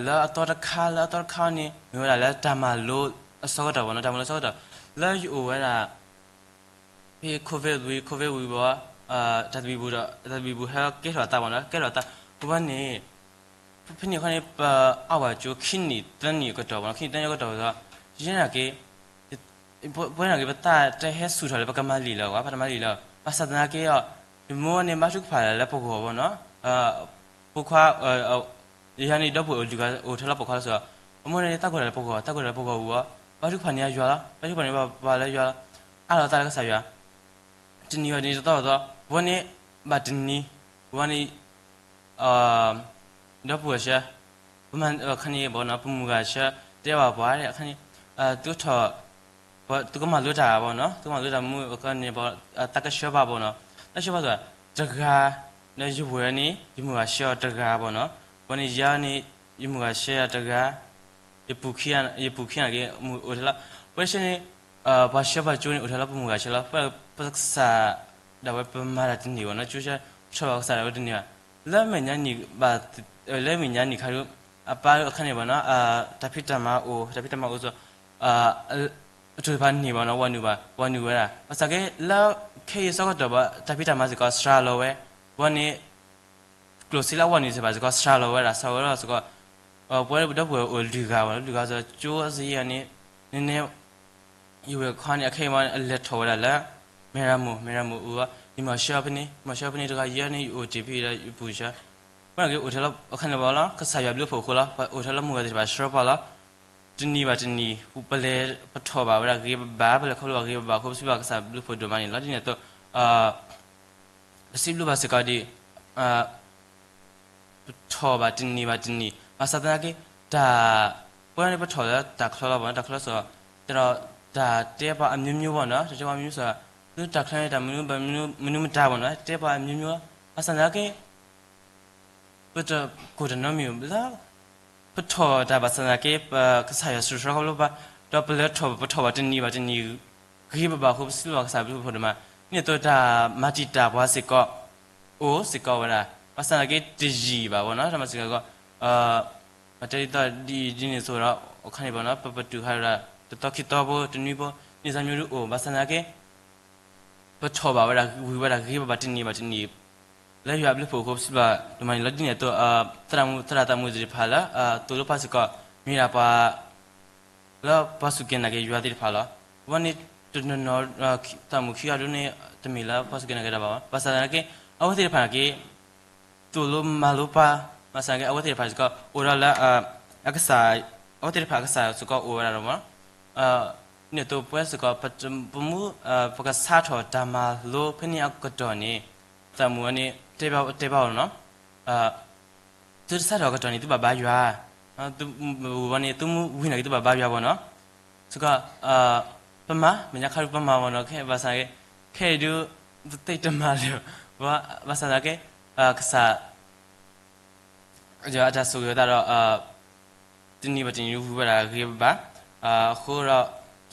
လၢအသီတခါ လၢအသီတခါန့ၣ် မ့ၢ်ဝဲဒၣ်လၢတၢ်မၤလိအဆၢကတီၢ်ဘၣ်နီၤ, တၢ်မၤလိအဆၢကတီၢ် လၢယအိၣ်ဝဲဒၣ် ဖဲ COVID ဝံၤ COVID ဝံၤဘၣ်, တၢ်သဘံၣ်ဘုၣ်ဒီး တၢ်သဘံၣ်ဘုၣ်ဟဲကဲထီၣ်အသးဘၣ်နီၤ, ကဲထီၣ်အသး ဝံၤဘၣ်န့ၣ် ဖဲန့ၣ်အခါန့ၣ် ပအါဝဲကၠိခံနံၣ်သၢနံၣ်အကတီၢ်ဘၣ်နီၤ, ခံနံၣ်သၢနံၣ်အကတီၢ်ဘၣ်ဒီး ယဲနာ်က့ ပဝဲနာ်က့ ပသးတဟဲဆူၣ်ထီၣ်လၢပကမၤလံာ်လၢၤဘၣ်, ပတမၤလံာ်လၢၤ, ဘၣ်ဆၣ်သနာ်က့ဒီး ယမိၢ်န့ၣ် ဘါထုကဖၣ်လၢပဂီၢ်ဘၣ်နီၤ, ဖိခွါ ယၤန့ၣ် ဒီပုၢ်ဝဲၢ်အိၣ်လွံၢ်ဂၤ အိၣ်ထဲလၢပိာ်ခွါလီၤစ့ၢ်ကီး, အမိၢ်န့ၣ် သးကွၢ်ဒၣ်လၢပဂီၢ်, သးကွၢ်ဒၣ်လၢပဂီၢ်ဝံၤဘၣ်, ဘါထုကဖၣ်န့ၢ်ယွၤလီၤ, ဘါထုကဖၣ်န့ၢ်ပှၤလၢယွၤလီၤ, အၢၣ်လီၤသးလၢကစၢ်ယွၤ, တနံၤဘၣ်တနံၤ တသီဘၣ်တသီ, ဝဲန့ၣ် ဘၣ်တနံၤ, ဝဲန့ၣ် ဒီပုၢ်ဝဲၢ်ဆှၢ, ပမၤခါန့ၣ်ဘၣ်နီၤ, ပမုၢ်ဂၤဆှၢ တဲဘၣ်ပှၤအခါန့ၣ်, သုထီၣ်, သုကမၤလိတၢ်ဘၣ်နီၤ, သုကမၤလိတၢ်မူအခါန့ၣ်ဘၣ်, သးကဆှၢပှၤဘၣ်နီၤ, သးဆှၢပှၤသး တဂၤ, ဒီးယဝဲၢ်န့ၣ် ယမုၢ်ဂၤဆှၢအီၤတဂၤဘၣ်နီၤ, ဝဲန့ၣ်ယၤန့ၣ် ယမုၢ်ဂၤဆှၢအီၤတဂၤ, ယပုၢ်ခံဂၤ, ယပုၢ်ခံဂၤက့ၤ အိၣ်ထဲလၢ, ပဝဲဆှၢန့ၣ် ပှၤဆှၢပှၤကၠိန့ၣ် အိၣ်ထဲလၢပမုၢ်ဂၤဆှၢလီၤ, ပကစၢ်ဒၣ်ဝဲပမၤတၢ်တန့ၢ်ဘၣ်နီၤ, ကၠိဆှၢ ထီၣ်ဘၣ်ကစၢ်ဒၣ်ဝဲတန့ၢ်ဘၣ်, လၢမဲာ်ညါနံၣ်ဘၣ်, လၢမဲာ်ညါနံၣ်ခါဒုး, အပၢ်အခါန့ၣ်ဘၣ်နီၤ, တၢ်ဖံးတၢ်မၤအိၣ်, တၢ်ဖံးတၢ်မၤအိၣ်စ့ၢ်, အတိၢ်တဖၣ်န့ၢ်ဘၣ်နီၤ, ဝဲနုာ်ဘၣ်, ဝဲနုာ်ဝဲဒၣ်, ဘၣ်ဆၣ်က့ လၢခဲအံၤဆၢကတီၢ်ဘၣ် တၢ်ဖံးတၢ်မၤစ့ၢ်ကီးစှၤလီၤဝဲ, ဝဲန့ၣ် ကျိၣ်စ့လၢအဝဲနုာ်သ့ၣ်တဖၣ်စ့ၢ်ကီး စှၤလီၤဝဲဒၣ်, စှၤဝဲဒၣ်စ့ၢ်ကီး, ပဝဲဒီပုၢ်ဝဲၢ်အိၣ်လွံၢ်ဂၤဘၣ်နီၤ, လွံၢ်ဂၤစ့ၢ်ကီး ကၠိအစ့ၢ်ကီးန့ၣ်, နန့ၣ်, ယဝဲၢ်ခါန့ၣ် အခဲအံၤမး အလဲၤထီၣ်ဝဲဒၣ်လၢ မဲၢ်ရမိၢ်, မဲၢ်ရမိၢ်အူ, ယမၤဆှၢဖဲန့ၣ်, မၤဆှၢဖဲန့ၣ်တဂၤ ယဲန့ၣ် ယအိၣ်တ့ၢ်ဖဲဒီးယပုၢ်ဆှၢ, ပှၤက့ၤအိၣ်ထဲလၢအခါန့ၣ်ဘၣ်လီၤ, ကစၢ်ယွၤဘျုးဖှိၣ်အဃိလီၤ, ပအိၣ်ထဲလၢမုၢ်ဂၤသ့ၣ်တဖၣ်ဆှၢပှၤလီၤ, တနံၤဘၣ်တနံၤ ပလဲၤပထီၣ်ဘၣ်ဝဲဒၣ်ဂ့ၤဘၣ်, ပလဲၤခီဖျိဘၣ်ဂ့ၤဘၣ်အဃိ ပစံးဘျုးဘၣ်ကစၢ်ဘျုးဖှိၣ်ဒိၣ်မးန့ၣ်လီၤ, ဒ်န့ၣ်အသိး ပစံးဘျုးဘၣ်စ့ၢ်ကီးဒ် ပထီၣ်ဘၣ်တနံၤဘၣ်တနံၤ, ဘၣ်ဆၣ်သနာ်က့ တၢ်, ပဝဲန့ၣ်ပထီၣ်လၢတၢ်ချၢလီၤဘၣ်နီၤ, တၢ်ချၢစ့ၢ်ကီး, ဒီးတၢ်တဲပှၤအမျိုးမျိုးဘၣ်နီၤ, တၢ်တဲပှၤအမျိုးမျိုးစ့ၢ်ကီး, သုတၢ်ချၢန့ၣ် တၢ်မနုၤမတၤဘၣ်နီၤ, တဲပှၤအမျိုးမျိုး, ဘၣ်ဆၣ်သနာ်က့ ပတကိၢ်တနီတမံၤလၢ ပထီၣ်တၢ်ဘၣ်ဆၣ်သနာ်က့ ပကစၢ်ယွၤစူးထီၣ်ခီဖျိပှၤ, ဒီးပလဲၤထီၣ်ပထီၣ်ဘၣ်တနံၤဘၣ်တနံၤ ဂ့ၤဘၣ်ဘၣ်အဃိ ပစံးဘျုးဘၣ်ကစၢ်ဘျုးဖှိၣ်ဒိၣ်မး, ဒ်န့ၣ်အသိးတၢ်မၤတံာ်တာ်ပှၤစ့ၢ်ကီး အိၣ်စ့ၢ်ကီးဝဲဒၣ်, ဘၣ်ဆၣ်သနာ်က့တယံာ်ဘၣ်ဘၣ်နီၤ, တၢ်မၤစ့ၢ်ကီး ပတဲဒ်သိးဒ်အံၤဒ်န့ၣ်အသိးဒီး အခါန့ၣ်ဘၣ်နီၤ, ပပတုာ်ခါဒီး တသီခံသီဖိ တနွံဖိ န့ၢ်သးမျိုးဒုးအိၣ်, ဘၣ်ဆၣ်သနာ်က့ ပထီၣ်ဘၣ်ဝဲဒၣ် ဝံၤဝဲဒၣ်ဂ့ၤဘၣ်ဘၣ်တနံၤဘၣ်တနံၤ, လၢယွၤအဘျုးဖှိၣ်အဃိ ပစံးဘျုးဒိၣ်မးန့ၣ်လီၤ. ဒ်န့ၣ်အသိး သရၣ်မုၣ်သရၣ်သးမုၣ်သ့ၣ်တဖၣ်လၢ သိၣ်လိပှၤစ့ၢ်ကီး မ့ၢ်ဒၣ်ပှၤ လၢပှၤစူၢ်က့ၤနာ်က့ၤယွၤသ့ၣ်တဖၣ်လီၤ. ဝဲန့ၣ် တနီၤနီၤ သရၣ်မုၣ်ခံဂၤဒုးန့ၣ် တမ့ၢ်လၢပှၤစူၢ်က့ၤနာ်က့ၤတၢ်ဘၣ်ဘၣ်, ဘၣ်ဆၣ်သနာ်က့ အဝဲသ့ၣ်တဖၣ်နာ်က့ သိၣ်လိမၤလိပှၤ, ဘၣ်ဆၣ်သနာ်က့ အဝဲသ့ၣ်တဖၣ်စ့ၢ်ကီး အိၣ်ဒီးလၢ အကစၢ်, အဝဲသ့ၣ်တဖၣ်အကစၢ်စ့ၢ်ကီးအိၣ်ဝဲဒၣ်လီၤမး. ဒ်န့ၣ်အသိးပဝဲစ့ၢ်ကီး ပမူ ပကစးထီၣ်တၢ်မၤလိဖဲန့ၣ်အကတီၢ်န့ၣ် သရၣ်မုၣ်ဝဲန့ၣ် တဲဘၣ်အီၤလီၤနီၤ, သုတစးထီၣ်အကတီၢ်န့ၣ် သုဘၣ်ဘါယွၤ, ဝဲန့ၣ် သုမူဝံၤနာ်က့ သုဘၣ်ဘါယွၤဘၣ်နီၤ. စ့ၢ်ကီး ပမၤ မဲာ်ညါခါဒုးပမၤဘၣ်နီၤ, ခဲဘၣ်ဆၣ်သနာ်က့ ခဲအံၤဒုး တသ့တမၤလၢၤ, ဘၣ်ဆၣ်သနာ်က့ ကစၢ် ယွၤအတၢ်ဆိၣ်ဂ့ၤအသးဒီး တနံၤဘၣ်တနံၤဝံၤဝဲဒၣ်ဂ့ၤဘၣ်ဘၣ်, အဃိဒီး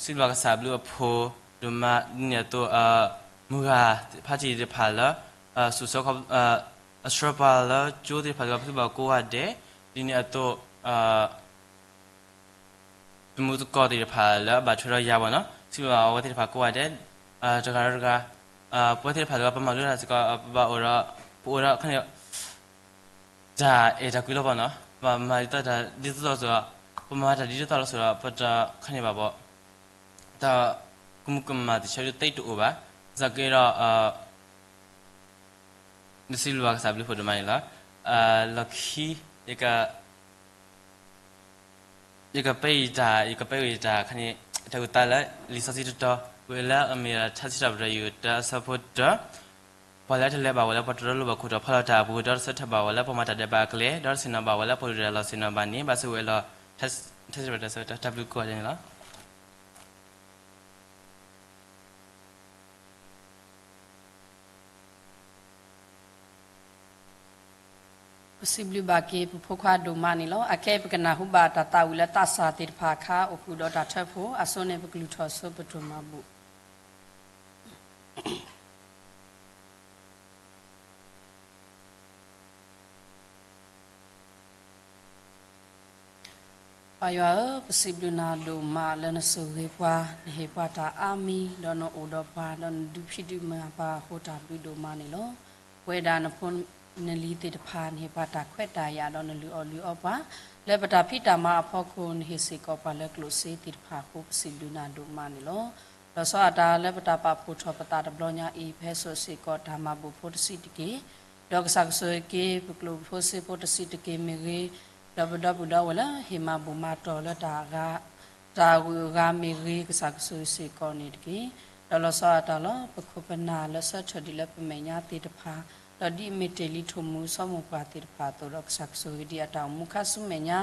စံးဘျုးကစၢ်ဘျုးအဖှိၣ်ဒိၣ်မး ဒ်န့ၣ်အသိး မုၢ်ဂၤဖါတံၢ်သ့ၣ်တဖၣ်လၢ စူးစီ အဆှၢပှၤလၢကၠိသ့ၣ်တဖၣ်စ့ၢ်ကီး ပစံးဘျုးကိးဂၤဒဲး, ဒ်န့ၣ်အသိး သမူသကိးသ့ၣ်တဖၣ်လၢအဘၣ်ထွဲဒီးယၤဘၣ်နီၤ, စံးဘျုးဘၣ်အဝဲသ့ၣ်တဖၣ်ကိးဂၤဒဲး, တဂၤဒီးတဂၤ, ပဝဲသ့ၣ်တဖၣ်စ့ၢ်ကီး ပမၤလိတၢ်စ့ၢ်ကီး ပဘၣ်အိၣ်ဒီး ပအိၣ်ဒီး တၢ်အဲၣ်တၢ်ကွံလီၤဘၣ်နီၤ, ပမၤဒ်သိးတၢ်ဒ်သိးသိးစ့ၢ်ကီး, ပမၤတၢ်ဒ်သိးသိးလီၤစ့ၢ်ကီး ပတခါန့ၣ်ဘၣ်ဘၣ်, တၢ်ကမူကမၣ်သ့ၣ်ဆၢဒုးသ့တအိၣ်ဘၣ်, ဘၣ်ဆၣ်က့ဒီး ယစံးဘျုးဘၣ်ကစၢ်ဘျုးဖှိၣ်ဒိၣ်မးန့ၣ်လီၤ. လီၢ်ခံ ယက ယကပဲယတၢ် ယကပဲယတၢ်ခါန့ၣ် တၢ်အုၣ်သးလၢ လံာ်စီဆှံတတီၤ ဝံၤလၢအမ့ၢ်ဒၣ်ထါစံးထီၣ်ပတြၢၤ ယုၢ်တၢအဆၢဖိတၢ, ပ ပှၤလၢတလဲၤဘၣ်ဝဲလၢပှၤတရၢလိၣ်ဘၣ်ခိၣ်တီဖီၣ်လီၤတၢ်အပူၤ, ဒီးတဆၢထၢၣ်ဘၣ်ဝဲလၢပှၤမၤတၢ်ဒဲးဘးအကျဲ, ဒီးတဆ့ၣ်နီၤဘၣ်ဝဲလၢပှၤဒုၣ်ဒါလီၤဆ့ၣ်နီၤဘၣ်န့ၣ်, ဘၣ်ဆိၣ်ဝဲလီၤ တၢ်ဘျုးကိးဂၤဒဲးန့ၣ်လီၤ. ပစံးဘျုးဘၣ်က့ၤပဖိခွါဒိၣ်မးန့ၣ်လီၤ. အခဲအံၤပကနၢ်ဟူဘၣ်တၢ်သးဝံၣ်လၢသးစၢ်သ့ၣ်တဖၣ်အခါ အိၣ်ဃုာ်ဒီးတၢ်ထၢဖှိၣ်အစိန့ၣ် ပကလုၢ်ထီၣ်ဆိပတိၢ်မၤဘူၣ် ပၢ်ယွၤဧၢ, ပစံးဘျုးနၤဒိၣ်မးလၢနဆိၣ်ဂ့ၤပှၤ, နဟ့ၣ်ပှၤတၢ်အါမံၤ, ဒီးနအိၣ်ဒီးပှၤ, ဒီးနဒုးဖံးဒုးမၤပှၤအဃိ တၢ်ဘျုးဒိၣ်မးန့ၣ်လီၤ. ပဝဲဒၣ်နဖိနလံၤသ့ၣ်တဖၣ် နဟ့ၣ်ပှၤတၢ်ခွဲးတၢ်ယာ်, ဒီးနလုၢ်အီၣ်လုၢ်အီပှၤ လၢပတၢ်ဖံးတၢ်မၤအဖီခိၣ်, နဟ့ၣ်စ့ၢ်ကီးပှၤလၢကျိၣ်စ့သ့ၣ်တဖၣ်အဃိ ပစံးဘျုးနၤဒိၣ်မးန့ၣ်လီၤ. လီၤဆီဒၣ်တၢ်လၢပတၢ်ပာ်ဖှိၣ်ထီၣ်ပသးတဘျီညါအံၤ, ပဟဲစိာ်စ့ၢ်ကီးတၢ်မၤဘူၣ်ဖိတဆံးတက့ၢ်, ဒီးကစၢ်ကဆိၣ်ဂ့ၤက့ၤ ပကျိၣ်ဖိစ့ဖိတဆံးတက့ၢ်မ့ၢ်ဂ့ၤ, ဒီးပဒီပုၢ်ဒီဝဲၢ်လၢဟ့ၣ်မၤဘူၣ်မၤတီၢ်လၢတၢ်အဂၤ, တၢ်ဂုၤအဂၤမ့ၢ်ဂ့ၤ, ကစၢ်ကဆိၣ်ဂ့ၤစ့ၢ်ကီးန့ၣ်တက့ၢ်. ဒီးလီၤဆီဒၣ်တၢ်လၢ ပခိၣ်ပနၢ်လၢဆၢထၢၣ်ဒံးလၢပမဲာ်ညါသ့ၣ်တဖၣ်, ဒီးဒ်အမ့ၢ်တ့ၢ်လံထိၣ်မူစီၤမိၢ်ပှၢ်သ့ၣ်တဖၣ်အသိးဒီး ကစၢ်ကဆိၣ်ဂ့ၤဒံးအတၢ်အိၣ်မူခါဆူမဲာ်ညါ,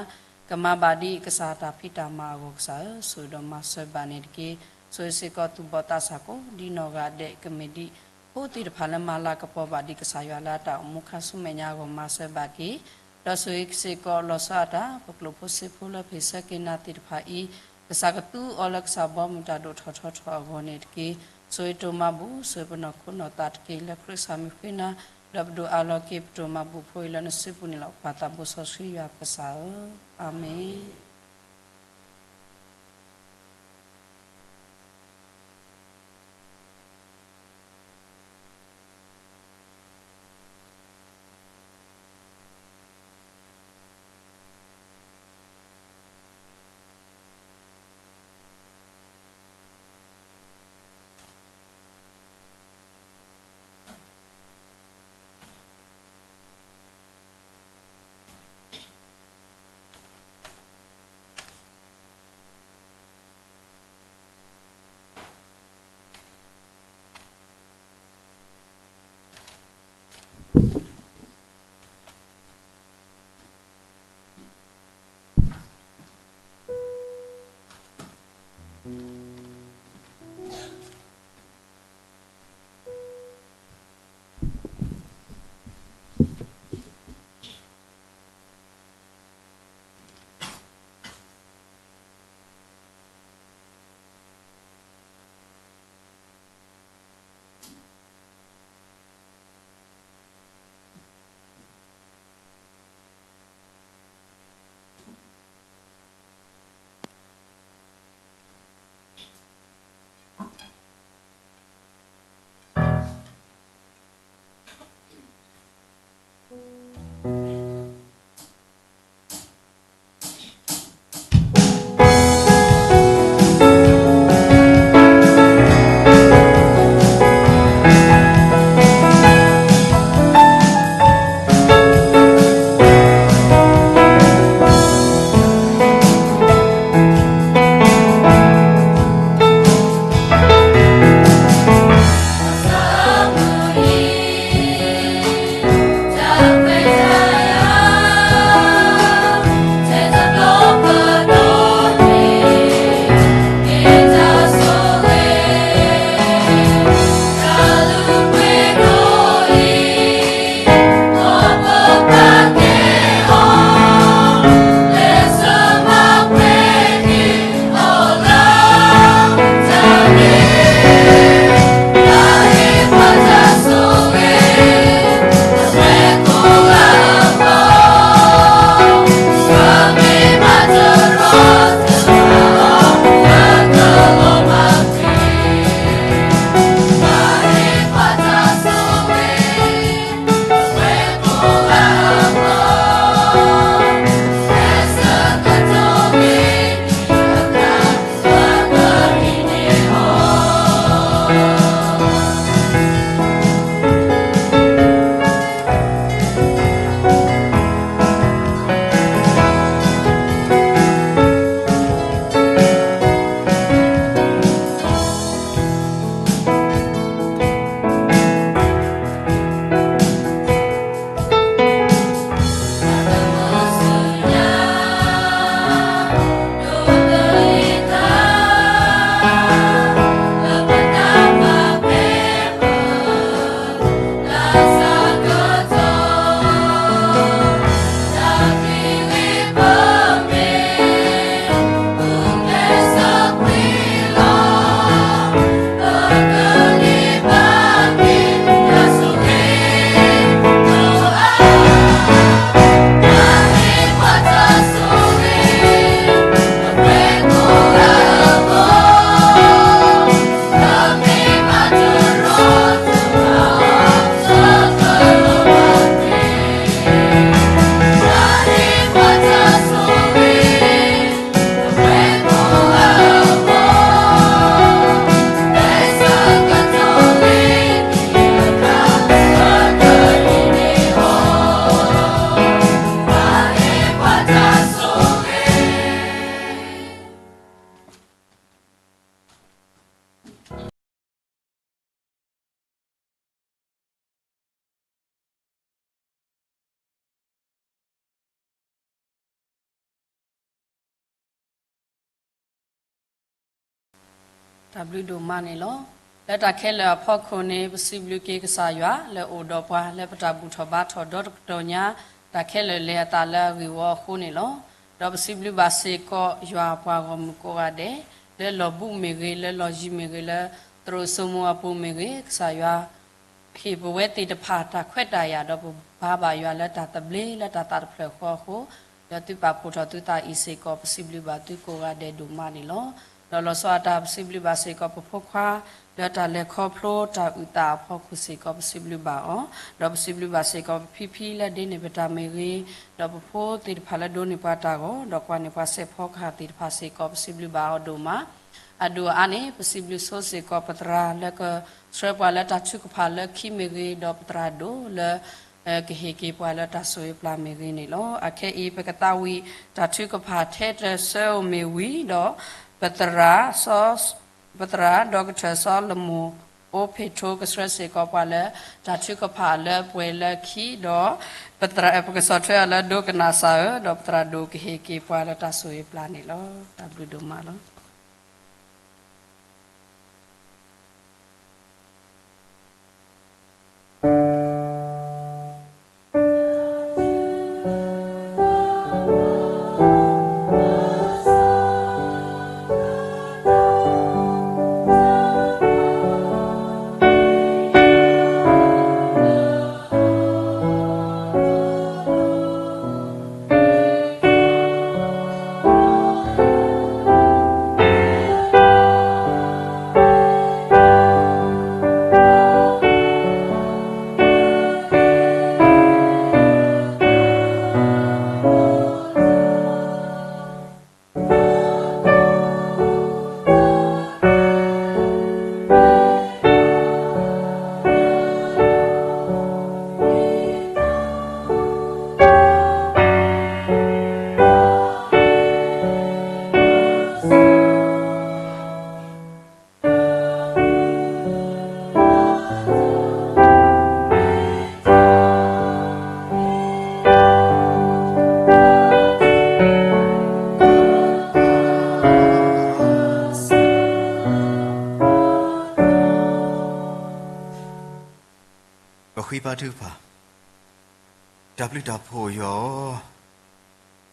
ကမၤဘၣ်ဒ်အံၤ ကစၢ်အတၢ်ဖံးတၢ်မၤအဂီၢ်ကစၢ်ဧၢ, ဆိၣ်ဂ့ၤဒီးမၤစၢၤဘၣ်န့ၣ်တက့ၢ်. ဆိၣ်ဂ့ၤစ့ၢ်ကီးသူၣ်ဘီၣ်သးစၢ်ကိးဒ်နီၢ်ဂၤဒဲး, ကမ့ၢ်ဒ်ဖိသ့ၣ်တဖၣ်လၢမၤလၤကပီၤဘၣ်ဒံးကစၢ်ယွၤလၢအတၢ်အိၣ်မူခါဆူမဲာ်ညါအဂီၢ် မၤစၢၤဘၣ်က့ၤ, ဒီးဆိၣ်ဂ့ၤစ့ၢ်ကီးလီၤဆီဒၣ်တၢ် ပကျိၣ်ဖိစ့ဖိလၢပဟ့ၣ်ဆၢက့ၤနၤသ့ၣ်တဖၣ်အံၤ, ကစၢ်ကသူအီၤလၢကစၢ်ဘီမုၢ်တၢ်ဒိၣ်ထီၣ်ထီထီၣ်အဂီၢ်န့ၣ်တက့ၢ်. ဆိၣ်ဂ့ၤတိၢ်မၤဘူၣ်, ဆိၣ်ဂ့ၤပနီၢ်ခိနီၢ်သးတက့ၢ်. လၢခရံာ်ကစၢ်မံၤဃ့နၤ, ဒီးပဒိၣ်အးလီၤက့ၤပတိၢ်မၤဘူၣ်ဖိအံၤလၢနစုပူၤန့ၣ်လီၤ. ပၢ်သးဘိစီဆှံယွၤပကစၢ်ဧၢ, အၤမ့ၣ်. တၢ်ဘျုးဒိၣ်မးန့ၣ်လီၤ. လၢတၢ်ခဲလၢာ်အဖီခိၣ်န့ၣ် ပစံးဘျုးက့ၤကစၢ်ယွၤလၢအိၣ်ဒီးပှၤ လၢပတၢ်ဘူၣ်ထီၣ်ဘါထီၣ်ဒီတကတီၢ်ညါ တၢ်ခဲလၢာ်လဲၤအသးလၢအဂ့ၢ်ဝီအဃိန့ၣ်လီၤ. ဒီးပစံးဘျုးဘၣ်စ့ၢ်ကီးယွၤအပှၤဂီၢ်မုၢ်ကိးဂၤဒဲး လၢလီၢ်ဘူးမ့ၢ်ဂ့ၤ, လၢလီၢ်ယံၤမ့ၢ်ဂ့ၤ, လၢသရိာ်စိမိၤအပူၤမ့ၢ်ဂ့ၤ, ကစၢ်ယွၤ ဟ့ၣ်ပဝဲသ့ၣ်တဖၣ်တၢ်ခွဲးတၢ်ယာ် ဒီးပဘါဘၣ်ယွၤလၢတၢ်သဘျ့လၢတၢ်သးတဖျၢၣ်ဃီအဃိ, လၢသုပာ်ဖှိၣ်ထီၣ်သုသးအံၤစ့ၢ်ကီး ပစံးဘျုးဘၣ်သုကိးဂၤဒဲးဒိၣ်မးန့ၣ်လီၤ. ဒီးလီၤဆီဒၣ်တၢ်ပစံးဘျုးဘၣ်စ့ၢ်ကီးပဖိခွါ လၢတၢ်လဲၤခီဖျိတၢ်အုၣ်သးအဖီခိၣ်စ့ၢ်ကီး ပစံးဘျုးဘၣ်အီၤ, ဒီးပစံးဘျုးဘၣ်စ့ၢ်ကီးပဖံဖံလၢဒိးန့ၢ်ပတၢ်မ့ၢ်ဂ့ၤ, ဒီးပဖိသ့ၣ်တဖၣ်လၢဒိးန့ၢ်ပှၤတၢ်ဂီၤ, ဒီးကွၢ်န့ၢ်ပှၤစဲးဖီကဟၣ်သ့ၣ်တဖၣ်စ့ၢ်ကီး ပစံးဘျုးဘၣ်အီၤဒိၣ်မး အဒိၣ်အအါန့ၣ် ပစံးဘျုးဆိစ့ၢ်ကီးပသရၣ်လၢကဆှၢပှၤလၢတၢ်ထုကဖၣ်လၢခံမ့ၢ်ဂ့ၤ, ဒီးပသရၣ်ဒိၣ်လၢ ကဟ့ၣ်က့ၤပှၤလၢတၢ်ဆိၣ်ဂ့ၤပျၢ်မ့ၢ်ဂ့ၤန့ၣ်လီၤ. အခဲအံၤ ပကသးဝံၣ်တၢ်ထုကဖၣ်ထဲတဆၢဧိၤမ့ၢ်ဝံၤဒီး ပသရၣ် ပသရၣ် ဒီကထၢၣ်စီၤလမူၣ် အိဖ့းထိ ကဆှၢစ့ၢ်ကီးပှၤလၢတၢ်ထုကဖၣ်လၢပှဲၤလၢခံဒီး ပကဆီၣ်ထွဲအီၤလၢဒိကနၣ်စၢ်ဧၢ, ဒီးပသရၣ်ဒိၣ်ကဟ့ၣ်က့ၤပှၤလၢတၢ်ဆိၣ်ဂ့ၤပျၢ်န့ၣ်လီၤ. တၢ်ဘျုးဒိၣ်မးလီၤ. ပဃ့ဘါထုကဖၣ်. တၢ်ဘျုးတၢ်ဖှိၣ်ယွၤဧၢ,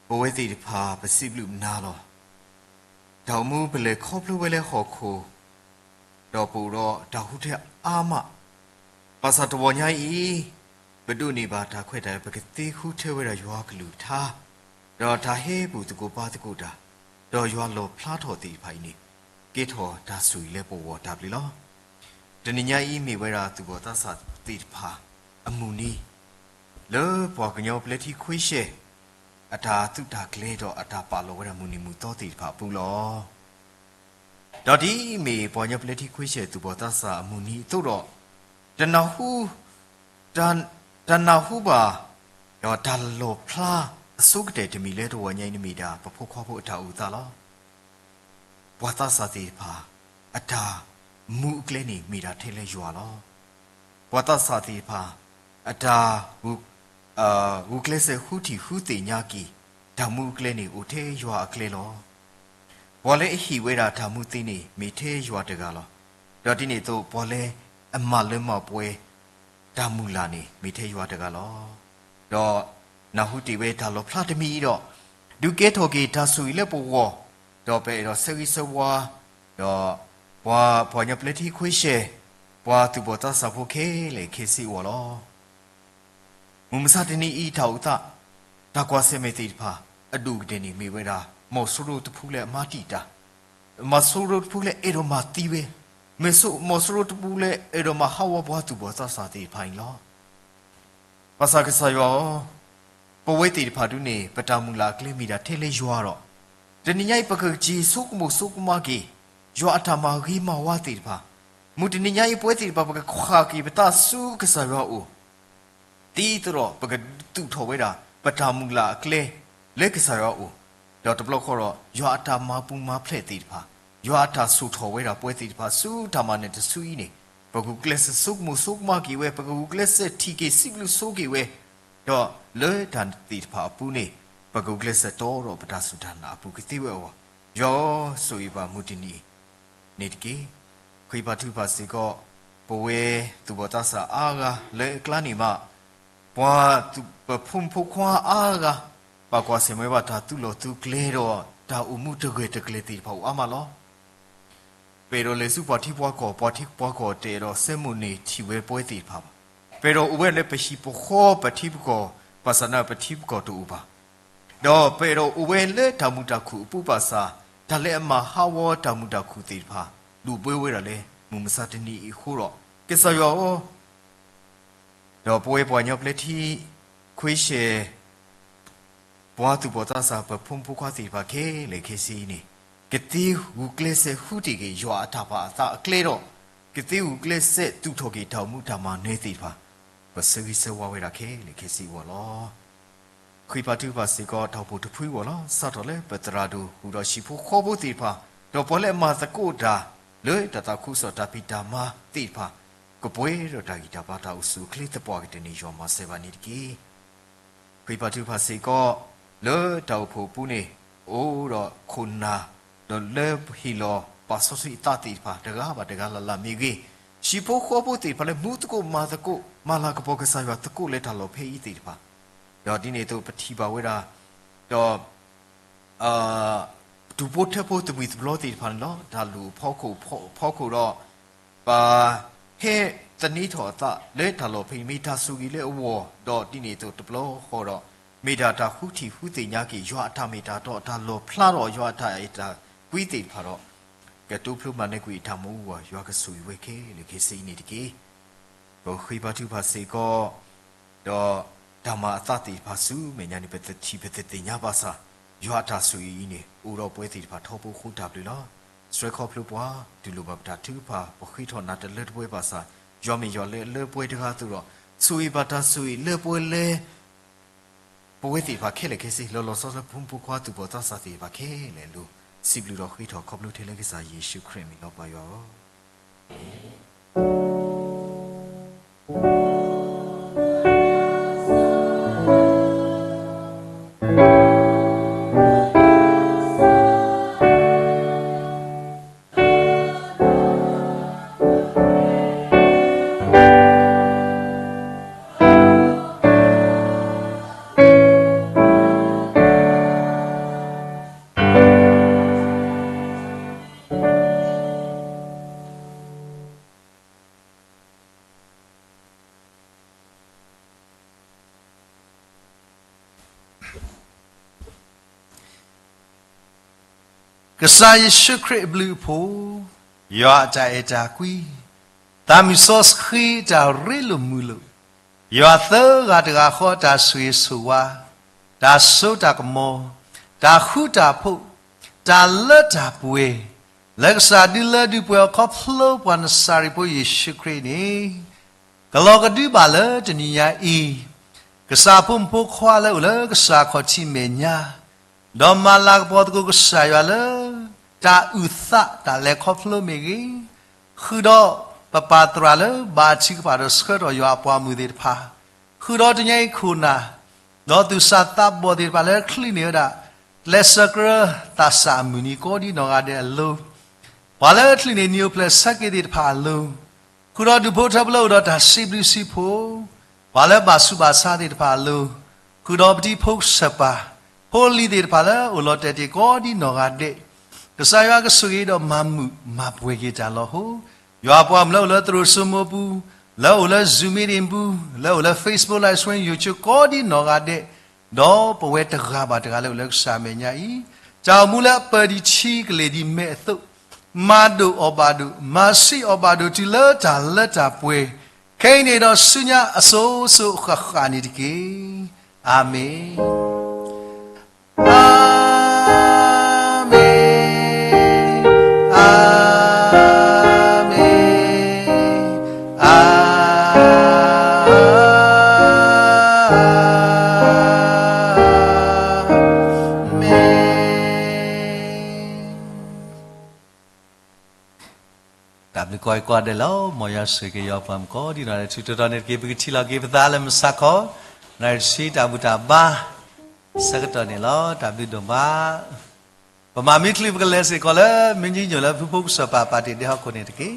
ပဝဲသ့ၣ်တဖၣ်ပစံးဘျုးနၤလီၤ. တၢ်အိၣ်မူပလဲၤခီဖျိဝဲလၢဟီၣ်ခိၣ်, ဒီးပအိၣ်ဒီးတၢ်ဃုထၢအါမး, ဘၣ်ဆၣ်တဝီညါအံၤ ပဒိးန့ၢ်ဘၣ်တၢ်ခွဲးတၢ်ယာ် ပကသ့ဃုထၢဝဲဒၣ်ယွၤအကလုၢ်ကထါ, ဒီးတၢ်ဟဲပူၤသကိးပၤသကိးတၢ်, ဒီးယွၤလီၣ်ဖျါထီၣ်သ့ၣ်တဖၣ်အံၤန့ၣ် ကဲထီၣ်တၢ်ဆိၣ်ဂ့ၤလၢပဂီၢ်တၢ်ဘျုးလီၤ. တနံၤညါအံၤမ့ၢ်ဝဲဒၣ်သူၣ်ဘီၣ်သးစၢ်သ့ၣ်တဖၣ်အမုၢ်နံၤ, လၢပှၤကညီပျဲထံခွ့ရှဲၣ် အတၢ်သုးတၢ်ကျဲၤဒီးအတၢ်ပာ်လီၤဝဲဒၣ်မုၢ်နံၤမုၢ်သီသ့ၣ်တဖၣ်အပူၤလီၤ. ဒီးဒ်အမ့ၢ်ပှၤကညီပျဲထံခွ့ရှဲၣ်သူၣ်ဘီၣ်သးစၢ်အမုၢ်နံၤအသိးဒီး, တနၢ်ဟူ, တၢ်နၢ်ဟူဘၣ်, ဒီးတၢ်လီၣ်ဖျါအဆိကတၢၢ်တမံၤလၢတဝီညါအံၤန့ၣ်မ့ၢ်ဒၣ် ပဖိခွါဖိအတၢ်အိၣ်သးလီၤ. ပှၤသးစၢ်သ့ၣ်တဖၣ် အတၢ်မူအကျဲန့ၣ်မ့ၢ်ဒၣ်ထဲလၢယွၤလီၤ. ပှၤသးစၢ်သ့ၣ်တဖၣ် အတၢ် ဂုာ်ကျဲးစၢးဃုထံၣ်ဃုသ့ၣ်ညါက့ၤ တၢ်မူအကျဲန့ၣ်အိၣ်ထဲယွၤအကျဲလီၤ. ပှၤလၢအဟ့ၣ်ဝဲဒၣ်တၢ်မူသ့န့ၣ် မ့ၢ်ထဲယွၤတဂၤလီၤ. ဒီးဒ်န့ၣ်အသိး ပှၤလၢအမၤလၢမၤပှဲၤ တၢ်မုၢ်လၢ်န့ၣ် မ့ၢ်ထဲယွၤတဂၤလီၤ. ဒီးနၢ်ဟူတ့ၢ်ဝဲတၢ်လီၣ်ဖျါတမံၤအံၤဒီး, ဒုးကဲထီၣ်က့ၤတၢ်ဆိၣ်ဂ့ၤလၢပဂီၢ်, ဒီးပအဲၣ်ဒိးဆၢဂ့ၤဆၢဝါ, ဒီးပှၤ ပှၤကညီပျဲထံခွ့ရှဲၣ်, ပှၤသူၣ်ဘီၣ်သးစၢ်ဖိခဲလၢာ်ခဲဆ့အဂီၢ်လီၤ. မုၢ်မဆါတနံၤအံၤတၢ်အိၣ်သး, တၢ်ကွၢ်ဆၢၣ်မဲာ်သ့ၣ်တဖၣ် အဒိၣ်ကတၢၢ်န့ၣ်မ့ၢ်ဝဲဒၣ် မီၢ်စိရိၤတဖုလၢအမၤတံာ်တာ်, မီၢ်စိရိၤတဖုလၢအဲၣ်ဒိးမၤသံဝဲ, မီၢ်စိရိၤတဖုလၢအဲၣ်ဒိးမၤဟးဂီၤပှၤသူၣ်ဘီၣ်သးစၢ်သ့ၣ်တဖၣ်န့ၣ်လီၤ. ဘၣ်ဆၣ်ကစၢ်ယွၤဧၢ, ပဝဲသ့ၣ်တဖၣ်ဒုန့ၣ် ပတၢ်မုၢ်လၢ်အကျဲမ့ၢ်ဒၣ်ထဲလၢယွၤဒီး, တနံၤညါအံၤပကက့ၤဆိကမိၣ်ဆိကမးက့ၤ ယွၤအတၢ်မၤဂ့ၤမၤဝါသ့ၣ်တဖၣ်, မုၢ်တနံၤညါအံၤပဝဲသ့ၣ်တဖၣ် ပကဃၣ်က့ၤပသးဆူကစၢ်ယွၤအအိၣ် ဒ်သိးဒီး ပကသူၣ်ထီၣ်ဝဲဒၣ် ပတၢ်မုၢ်လၢ်အကျဲလၢကစၢ်ယွၤအအိၣ်, ဒီးတဘျီဃီဒီး ယွၤအတၢ်မၤပူၤမၤဖျဲးသ့ၣ်တဖၣ်, ယွၤအတၢ်ဆိၣ်ထီၣ်ဝဲဒၣ်ပဝဲသ့ၣ်တဖၣ်ဆူတၢ်မၤနၢၤတစုအံၤန့ၣ်, ပကဂုာ်ကျဲးစၢးဆိကမိၣ်ဆိကမးက့ၤဝဲ, ပကဂုာ်ကျဲးစၢးထံၣ်က့ၤစံးဘျုးဆိက့ၤဝဲ, ဒီးလၢတၢ်သ့ၣ်တဖၣ်အပူၤန့ၣ် ပကဂုာ်ကျဲးစၢးတီဒီးပတၢ်စူၢ်တၢ်နာ်အပူၤကသ့ဝဲအဂီၢ်, ယွၤဧၢ, ဆိၣ်ဂ့ၤဘၣ်မုၢ်တနံၤအံၤ န့ၣ်တက့ၢ်. ဃ့ဘါထုကဖၣ်စ့ၢ်ကီး ပဝဲသူၣ်ဘီၣ်သးစၢ်အါဂၤလၢအကျါန့ၣ်မး ပှၤပဖိမုၣ်ဖိခွါအါဂၤ ပာ်ကွၢ်ဆၢၣ်မဲာ်ဘၣ်တၢ်သူလီၢ်သူကျဲဒီး တၢ်အိၣ်မူတဂၢၢ်တကျၢၤသ့ၣ်တဖၣ်အိၣ်အါမးလီၤ. ပအဲၣ်ဒိးလဲၤဆူပှၤထံပှၤကီၢ်, ပှၤထံပှၤကီၢ်တအဲၣ်ဒိးဆၢမုၢ်န့ၢ်ထံၣ်ဝဲပဝဲသ့ၣ်တဖၣ်ဘၣ်. ပအဲၣ်ဒိးအိၣ်ဝဲလၢပဟံၣ်ပဃီပထံပကီၢ် ဘၣ်ဆၣ်သနာ်က့ပထံပကီၢ်တအိၣ်ဘၣ်. ဒီးပအဲၣ်ဒိးအိၣ်ဝဲလၢတၢ်မုာ်တၢ်ခုၣ်အပူၤဘၣ်ဆၣ် တၢ်လၢအမၤဟးဂီၤတၢ်မုာ်တၢ်ခုၣ်သ့ၣ်တဖၣ် ဒိၣ်ဘှ့ဝဲဒၣ်လၢ မုၢ်မဆါတနံၤအံၤအဃိဒီး ကစၢ်ယွၤဧၢ ဒီးပဝဲပှၤကညီပျဲထံ ခွ့ရှဲၣ် ပှၤသူၣ်ဘီၣ်သးစၢ် ပဖိမုၣ်ဖိခွါသ့ၣ်တဖၣ်ခဲလၢာ်ခဲဆ့အံၤန့ၣ် ကသ့ဂုာ်ကျဲးစဲးဃုတ့ၢ်က့ၤ ယွၤအတၢ်ပာ်အသးအကျဲဒီး ကသ့ဂုာ်ကျဲးစဲးသူၣ်ထီၣ်က့ၤတၢ်အိၣ်မူတၢ်မၤနၢၤသ့ၣ်တဖၣ် ပဆၢဂ့ၤဆၢဝါဝဲဒၣ်ခဲလၢာ်ခဲဆ့အဂီၢ်လီၤ. ဃ့ဘါထုကဖၣ်စ့ၢ်ကီး တၢ်အိၣ်ဖှိၣ်တဖုအဂီၢ်လီၤ. စးထီၣ်လၢပသရၣ်ဒိၣ် ဃုာ်ဒီးဟံၣ်ဖိဃီဖိသ့ၣ်တဖၣ်, ဒီးပှၤလၢအမၤသကိးတၢ် လၢတၢ်သးခုကစီၣ်တၢ်ဖံးတၢ်မၤသ့ၣ်တဖၣ်, ကပှဲၤဒီးတၢ်ဂံၢ်တၢ်ဘါတၢ်အိၣ်ဆူၣ်အိၣ်ချ့သပှၢ်ကတၢၢ်န့ၣ် ယွၤမၤစၢၤဘၣ်န့ၣ်တက့ၢ်. ဃ့ဘါထုကဖၣ်စ့ၢ်ကီး လၢတၢ်အိၣ်ဖှိၣ်အပူၤန့ၣ် အိၣ်ဒီးခိၣ်နၢ် ဒီးလၢဟ့ၣ်လီၤပာ်စီဆှံအသးသ့ၣ်တဖၣ် တဂၤဘၣ်တဂၤလၢ်လၢ်မ့ၢ်ဂ့ၤ, ဟံၣ်ဖိဃီဖိသ့ၣ်တဖၣ်လၢမူသကိးမၤသကိး မၤလၤကပီၤကစၢ်ယွၤသကိးလၢတၢ်လီၢ်ဖဲအံၤသ့ၣ်တဖၣ်, ဒီးဒ်န့ၣ်အသိးပထံၣ်ဘၣ်ဝဲဒၣ် ဒီး တူၢ်ဖိထၢဖိသမှံသပျီသ့ၣ်တဖၣ်န့ၣ်လီၤ. တၢ်လူၢ်အဖီခိၣ် ဖီခိၣ်ဒီး ပဟဲသန့ထီၣ်အသးလၢတၢ်လီၢ်ဖဲအံၤ မ့ၢ်တၢ်ဆိၣ်ဂ့ၤလၢအဂီၢ်, ဒီးဒ်န့ၣ်အသိးတဘျီဃီဒီး မ့ၢ်ဒၣ်တၢ်ဃုထံၣ်ဃုသ့ၣ်ညါက့ၤ ယွၤအတၢ်မ့ၢ်တၢ်တီ အတၢ်လီၣ်ဖျါထီၣ် ယွၤအတၢ်အဲၣ်တၢ်ကွံသ့ၣ်တဖၣ်ဒီး ကတိဖျိမၤနၢၤကွံာ်အတၢ်မူအဂီၢ် ယွၤကဆိၣ်ဂ့ၤဝဲခဲလၢာ်ခဲဆ့အံၤန့ၣ်တက့ၢ်. ပဃ့ဘါထုကဖၣ်စ့ၢ်ကီး ဒီးတၢ်မၤအသးသ့ၣ်တဖၣ်ဆူမဲာ်ညါန့ၣ် ပတထံၣ်ပတသ့ၣ်ညါဘၣ်ဆၣ်, ယွၤအတၢ်ဆိၣ်ဂ့ၤအံၤန့ၣ် အိၣ်ဒီးပဝဲသ့ၣ်တဖၣ်ထီဘိဃိတၢ်ဘျုးလီၤ. ဆှၢခီဖျိပှၤ တူၢ်လိာ်ဘၣ်ပတၢ်ထုကဖၣ် ပဃ့ထီၣ်နၤတလၢတပှဲၤဘၣ်ဆၣ်, ယွၤမ့ၢ်ယွၤလၢအလၢပှဲၤတဂၤအသိးဒီး ဆိၣ်ဂ့ၤဘၣ်တၢ်ဆိၣ်ဂ့ၤလၢပဝဲလၢ ပဝဲသ့ၣ်တဖၣ်ခဲလၢာ်ခဲဆ့ လီၤလီၤဆီဆီလၢဖိမုၣ်ဖိခွါသူၣ်ဘီၣ်သးစၢ်သ့ၣ်တဖၣ်ခဲလၢာ်အလိၤ, စံးဘျုးဒီးဃ့ထီၣ်ခီဖျိထဲလၢကစၢ်ယ့ၣ်ၡူးခရံာ်အမံၤလီၤ ပၢ်ယွၤဧၢ. ကစၢ်ယ့ၣ်ၡူးခရံာ်အဘျုးအဖှိၣ်, ယွၤအတၢ်အဲၣ်တၢ်ကွံ, သးမုၢ်စီဆှံတၢ်ရ့လိာ်မုာ်လိာ်, ယွၤသၢဂၤတဂၤဃီအတၢ်ဆိၣ်ဂ့ၤဆိၣ်ဝါ, တၢ်စိတၢ်ကမီၤ, တၢ်ဃူတၢ်ဖိး, တၢ်လၢတၢ်ပှဲၤ, လၢကစၢ်ဒုးလၢဒုးပှဲၤအီၤခီဖျိပှၤနစၤရ့းဖိယ့ၣ်ၡူးခရံာ်န့ၣ် ကလီၤကဒုဘၣ်လၢတနံၤညါအံၤ, ကစၢ်ဖိမုၣ်ဖိခွါလၢအိၣ်လၢကစၢ်ခီၣ်ထံးမဲာ်ညါ, ဒီးမၤလၤကပီၤသကိးကစၢ်ယွၤလၢ တၢ်အုၣ်သးတၢ်လဲၤခီဖျိမ့ၢ်ဂ့ၤ, ဃုာ်ဒီးပပၢ်သရၣ်လၢဘၣ်အထုကဖၣ်ဒီးဆှၢထီၣ်ယွၤအပှၤမုၣ်သ့ၣ်တဖၣ်, ဃုာ်ဒီးတနံၤအံၤခိၣ်နၢ်, ဒီးသူၣ်စၢ်သးဘီၣ်သ့ၣ်တဖၣ်လၢချုးန့ၢ်ဝဲဒၣ် ကျဲးစၢးကရၢသးစၢ်အမုၢ်နံၤကိးဒံနီၢ်ဂၤဒဲးအလိၤ, ပှၤလၢချုးန့ၢ်နံၤအိၣ်ဖျဲၣ်ဆၢက့ၤသ့ၣ်တဖၣ်အလိၤ, ဃုာ်ဒီးဒူၣ်ဖိထၢဖိလၢအိၣ်ဒီးတၢ်စံးဘျုးစံးဖှိၣ်, ပှၤလၢဘၣ်ဆူးဘၣ်ဆါသ့ၣ်တဖၣ်အလိၤ, ဃုာ်ဒီးပတံၤဖိကစၢ်ပၢ်, ဖိလံၤသ့ၣ်တဖၣ်လၢအိၣ်လီၤတဲာ်တ့ၢ်ကိးဒံနီၢ်ဂၤဒဲး, ကစၢ်ယွၤကဆိၣ်ဂ့ၤဒီးမၤမုာ်မၤပှဲၤက့ၤတၢ်လီၤဟိ, ယွၤအပှၤမုၣ်လၢအိၣ်လၢသရိာ်စိမိၤပူၤ, လၢအိၣ်လၢ Zoom meeting ပူၤ, လၢအိၣ်လၢ Facebook Live Stream YouTube ကိးဒံနီၢ်ဂၤဒဲး, ဒီးပဝဲတဂၤဘၣ်တဂၤလၢအိၣ်လၢကစၢ်မဲာ်ညါအံၤ, တၢ်အိၣ်မူလၢအပၢၢ်ဒံးဆံးကလ့ၢ်ဒံးမဲးအသိး, မၤဒိၣ်အီၣ်ဘၣ်ဒိၣ်, မၤဆံးအီၣ်ဘၣ်ဒိၣ်တုၤလၢတၢ်လၢတၢ်ပှဲၤ, ခဲအံၤန့ၣ်ဒီးဆူညါအစိၤစိၤအဃၣ်ဃၣ်န့ၣ်တက့ၢ်. အၤမ့ၣ်, အၤမ့ၣ်, အၤမ့ၣ်, အၤမ့ၣ်. တၢ်ဘျုးကိးဂၤဒဲးလီၤ. မ်ယွၤဆိၣ်ဂ့ၤက့ၤယွၤပှၤမုၣ်ကိးဒံနီၢ်ဂၤဒဲး ထူးထူးတီၤတီၤန့ၣ်တက့ၢ်. ပကထံၣ်လိာ်က့ၤပသးလၢမုၢ်ဆါခီ, နၣ်ရံၣ်တဆံတၢ်ဘူၣ်တၢ်ဘါ ဆၢကတီၢ်န့ၣ်လီၤ. တၢ်ဘျုးဒိၣ်မး. ပမၤမံချံ ပကလဲၤစ့ၢ်ကီးလၢ မ့ၢ်ညီနုၢ်လၢဖုဖိကစၢၢ်ပာ်ပာ်တ့ၢ်ဒဲဟီၣ်ခိၣ်န့ၣ်တက့ၢ်.